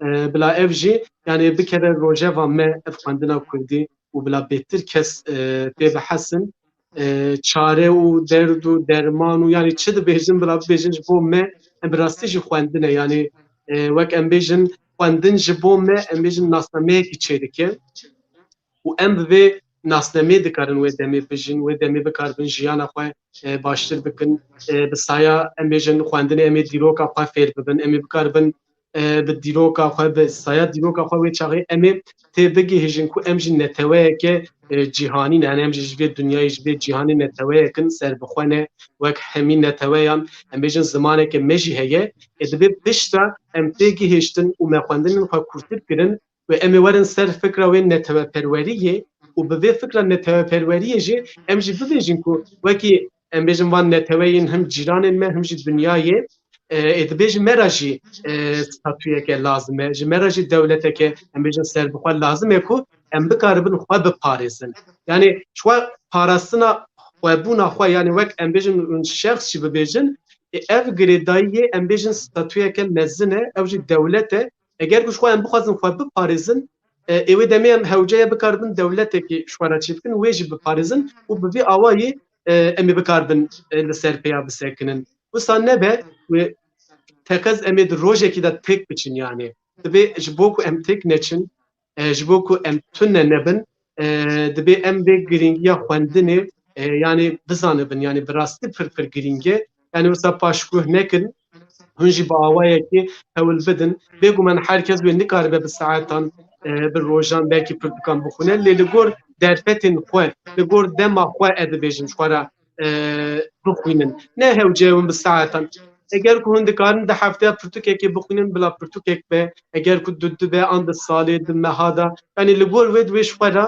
e, bila ev jî, yani bikeve rojeva me ev xwendina kurdî û bila bêtir kes, e, pê bihesin. E, çare û derd û derman û yani çi dibêjin, bila bibêjin ji bo me, em bi rastî jî xwendin e. Yani, e, wek em bêjin xwendin ji bo me, em bêjin nasnameyekî çêdike. Û em bi vê nasnameyê dikarin wê demê bijîn, wê demê bikaribin jiyana xwe, e, baştir bikin. E, bi saya em bêjin xwendinê em ê dîroka xwe fêr bibin, em ê bikaribin e, bi dîroka xwe, bi saya dîroka xwe wê çaxê em ê tê bigihîjin ku em jî neteweyeke, e, cîhanî ne, yani em jî ji vê dinyayê, ji vê cîhanê neteweyek in, serbixwe ne, wek hemî neteweyan, em bêjin zimaneke me jî heye, e, divê piştre em tê gihiştin û me xwendinên xwe kûrtir kirin û em ê werin ser fikra wê neteweperweriyê û bi vê fikra neteweperweriyê jî em jî bibêjin ku wekî em bêjin van neteweyên him cîranên me, him jî dinyayê, e, ê dibê ji me re jî, e, statuyeke lazim e, ji me re jî dewleteke, em bêjin serbixwe lazim e ku em bikaribin xwe biparêzin. Yani ji xwe parastina xwebûna xwe, yani wek em bêjin hûn şexs jî bibêjin, e, ev girêdayiyê em bêjin statuyeke mezin e, ew jî dewlet e. Eger ku ji xwe em bixwazin xwe biparêzin, e, ê wê demê em hewce ye bikaribin dewletekî ji xwe re çêbikin, wê jî biparêzin û bi vî awayî, e, em ê bikaribin, e, li ser pêya bisekinin. Wisa nebe, wê teqez em ê di rojekî de têk biçin, yani. Divê ji bo ku em têk neçin, e, ji bo ku em tune nebin, e, divê em vê girîngiya xwendinê, e, yanî bizanibin, yanî bi rastî pir pir girîng e. Yanî wisa paşguh nekin, hûn jî bi awayekî hewl bidin. Bêguman her kes wê nikaribe bi saetan, e, bi rojan belkî pirtûkan bixwîne, lê li gor derfetên xwe, li gor dema xwe, ez dibêjim, ji xwe re, e, bixwînin. Ne hewce hûn bi saetan. Eger ku hûn dikarin di hefteya pirtûkekê bixwînin, bila pirtûkek be, eger ku du du be, an di salê, di meha de, yanî li gor wê di wê ji xwe re,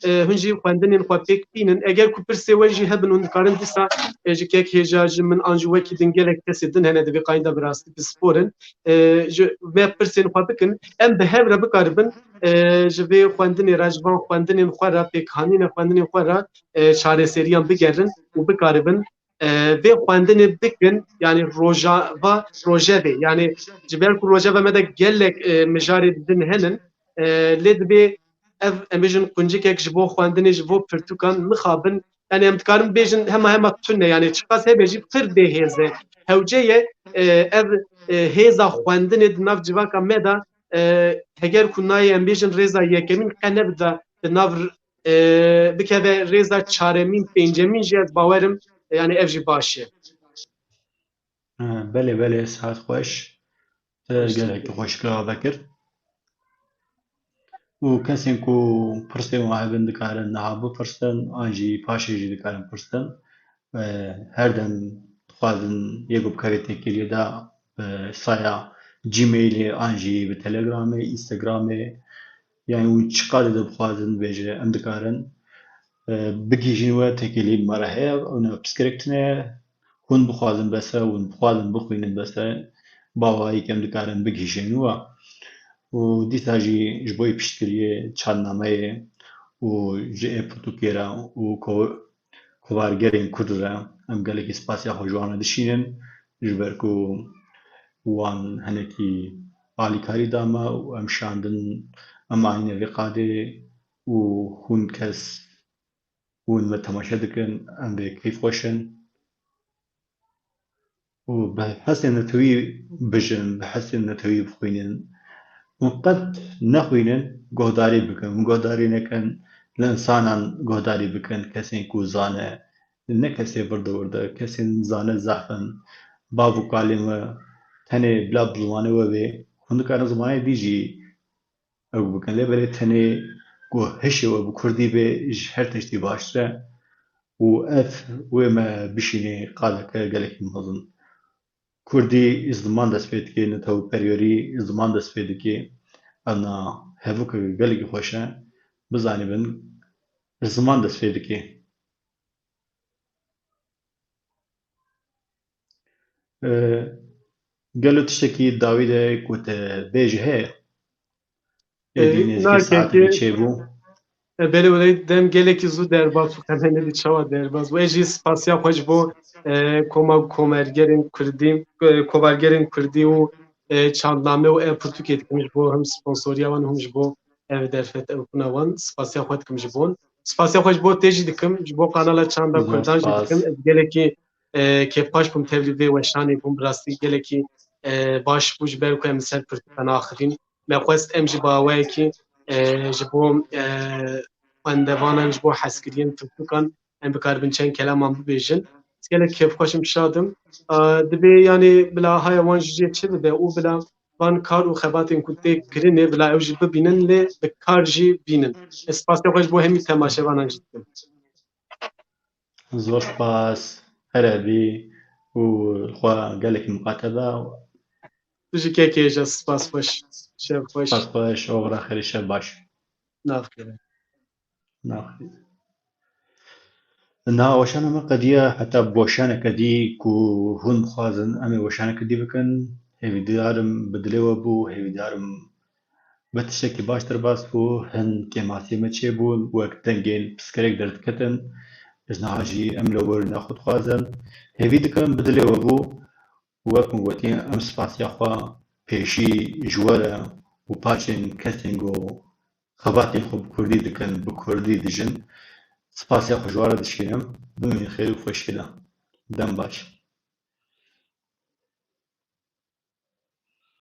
e, hûn jî xwendinên xwe pêk tînin. Eger ku pirsê we jî hebin, hûn dikarin dîsa, e, ji kek hêja, ji min an ji wekî din gelek kesê din hene, divê qayînda bi rastî pisporin. E, ji me pirsên xwe bikin, em bi hev re bikaribin, e, ji vê xwendinê re, ji van xwendinên xwe re, pêkhanîna xwendinên xwe re, e, çareseriyan bigerin û bikaribin, e, vê xwendinê bikin, yanî rojava, rojevê, yanî ji ber ku rojeva me de gelek, e, mijarê din henin, e, lê divê ev, em bêjin, quncikek ji bo xwendinê, ji bo pirtûkan mixabin. Yanî em dikarin bêjin hema hema tune, yanî çiqas hebe jî pir bê hêz e. Hewce ye, e, ev, e, hêza xwendinê di nav civaka me de, e, heger ku nayê, em bêjin, rêza yekemîn qe nebida di nav, e, bikeve rêza çaremîn, pêncemîn jî, ez bawerim, e, yanî ev jî baş e. Ha, belê, belê, saet xweş. Te gelekî xweş kirave kir. Û kesên ku pirsên wan hebin dikarin niha bipirsin, an jî paşê jî dikarin pirsin. E, her dem dixwazin yê ku bikeve têkiliyê de bi saya Gmailê an jî bi Telegramê, Instagramê, yanî hûn çiqadê de bixwazin bêje, em dikarin, e, bigihîjin we, têkilî me re heye, ew ne pirsgirêk tune ye. Hûn bixwazin bes e, hûn bixwazin bixwînin bes e, bi awayekî em dikarin bigihîjin we. Û dîsa jî ji bo yê piştgiriyê çandnameyê û ji ê pirtûkê re û ko-, kovargerên Kurd re em gelekî spasiya xwe ji wan re dişînin, ji ber ku wan hinekî alîkarî da me û em şandin, em anîne vê qadê û hûn kes hûn me temaşe dikin, em vê keyfxweş in. Û bi hestên netewî bijin, bi hestên netewî bixwînin. Hûn qet nexwînin, guhdarî bikin. Hûn guhdarî nekin, li însanan guhdarî bikin, kesên ku zane, ne kesê virde wirde, kesên zane zehf in. Bav û kalên we tenê bila bi zimanê we bê, hûn dikarin zimanê dî jî ew bikin. Lê belê tenê ku hişê we bi kurdî bê, ji her tiştî baştir e. Û ev wê me bişînê qadeke gelekî mezin. Kurdî ziman dest pê dike, netewperwerî ziman dest pê dike. Ana hevûke gelekî xweş e. Bizanîbin ziman dest pê dike. E, gelo tiştekî dawî de ku te bêje heye? Êdî E, nêzîkî saetê nakekê çêbû. E, belê, belê, dem gelekî zû derbas bû, qedenê dî çawa derbas bû. Ez jî spasiya xwe ji bo, e, koma komergerên Kurdî, e, kovargerên Kurdî û, e, çandname û e pirtûkê dikim ji bo him sponsoriya wan, him ji bo ev derfet ewkuna wan. Spasiya xwe dikim ji bon. Spasiya xwe ji bo te jî dikim, ji bo kanala Çanda Kurdan jî dikim. Ez gelekî, e, kêfxweş bûm, tevlî vê weşanê bûm, bi rastî gelekî, e, baş bû, ji ber ku em li ser pirtûkan axivîn. Me xwest em jî bi awayekî, e, ji bo, e, xwendevanan, ji bo hezkiriyên pirtûkan em bikaribin çend kelaman bibêjin. Ez gelek kêfxweş im, şad im. E, dibê, yanî, bila haya wan jî jê çi bibe û bila van kar û xebatên ku tê kirinê, bila ew jî bibînin, lê bi kar jî bînin. Ez spasiya xwe ji bo hemî temaşevanan jî dikim. Zor spas, her hebî û xwe gelekî miqate be. Tu jî kekê hêja, spas xweş, şev xweş. Spas xweş, oxira xêrê, şev baş. Nav xêr. Nav xêr. Na weşana me qediya, heta bi weşaneke dî ku hûn bixwazin em ê weşaneke dî bikin, hêvîdar im bi dilê we bû, hêvîdar im bi tiştekî baş derbas bû, hin kêmasiyê me çêbûn, wek dengên pirsgirêk derdiketin. Ji niha jî em li werîna xwe dixwazin. Hêvî dikim bi dilê we bû. Wek min gotî, em spasiya xwe pêşî ji we re û paşên kesên ku xebatên xwe bi kurdî dikin, bi kurdî dijin. Spasiya xwe ji we re dişînim. Bimînin xêr û xweşiyê de. Dem baş.